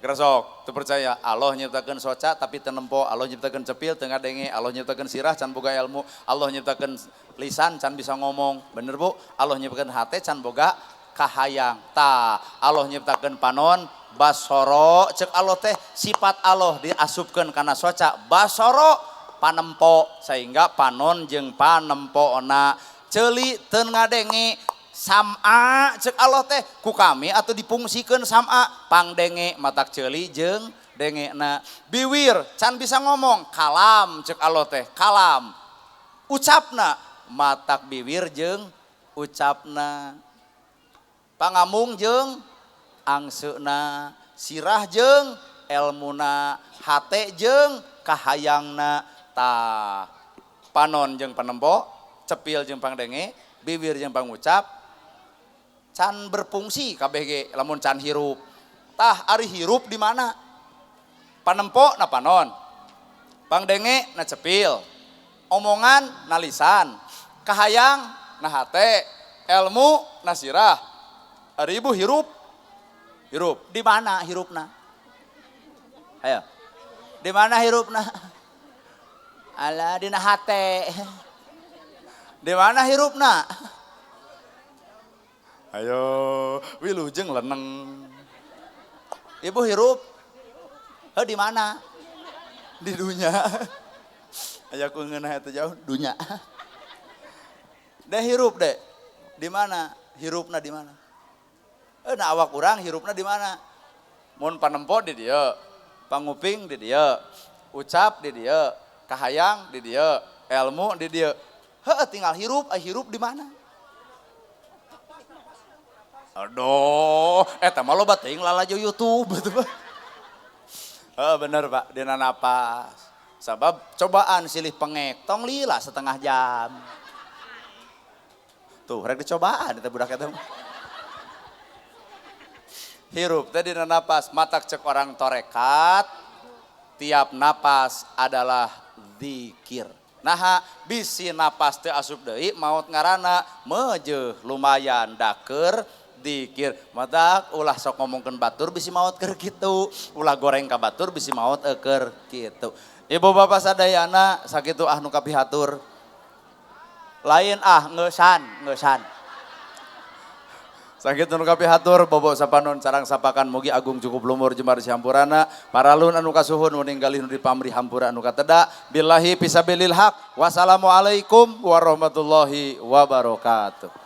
Gresok, teu percaya Allah nyiptakeun soca tapi teu nempo, Allah nyiptakeun cepil teu ngadenge, Allah nyiptakeun sirah can boga ilmu, Allah nyiptakeun lisan can bisa ngomong. Bener Bu? Allah nyiptakeun hate can boga kahayang. Tah, Allah nyiptakeun panon basoro, cek Allah teh sifat Allah diasupkeun kana soca basoro panempo sehingga panon jeung panempona ceuli teu ngadenge sam'a cek Allah teh ku kami atau dipungsikeun sam'a pangdenge matak ceuli jeung dengena biwir can bisa ngomong kalam cek Allah teh kalam ucapna matak biwir jeung ucapna pangamung jeung angseuna sirah jeung elmuna hate jeung kahayangna. Tah panon jeung panempo, cepil jeung pangdenge, bibir jeung pangucap, can berfungsi kabeh ge lamun can hirup. Tah ari hirup di mana? Panempo na panon, pangdenge na cepil, omongan na lisan, kahayang na hate, ilmu na sirah. Ari ibu hirup, hirup di mana hirupna? Ayo, di mana hirupna? Alah dina hate. Di mana hirupna? Ayo, wilujeng leneng. Ibu hirup. Heuh di mana? Di dunya. Aya ku ngeunah eta jauh dunya. Deh hirup deh. Di mana? Hirupna di mana? Nah awak urang hirupna di mana? Mun panempo di dieu, panguping di dieu, ucap di dieu, kahayang di dieu, ilmu di dieu. Heuh tinggal hirup, hirup di mana? Aduh, eta mah loba teuing lalajo YouTube betul Pak. Heuh bener Pak, dina napas. Sabab cobaan silih pengek, tong lila setengah jam. Tuh, rek dicobaan eta budak eta. Hirup teh dina napas, matak cek orang torekat, tiap napas adalah zikir. Naha bisi napas teu asup deui maot ngaranna meujeuh lumayan daker dikir. Matak ulah sok ngomongkeun batur bisi maot keur kitu, ulah goreng ka batur bisi maot keur kitu. Ibu bapak sadayana sakitu ah nu kapihatur. Lain ah ngeusan, ngeusan. Sakitu nu kapihatur bobo sapanon sarang sapakan mugi agung cukup lumur jembar sihampurana paralun anu kasuhun ninggalih nu dipamri hampura anu kateda billahi fisabilil haq. Wassalamualaikum warahmatullahi wabarakatuh.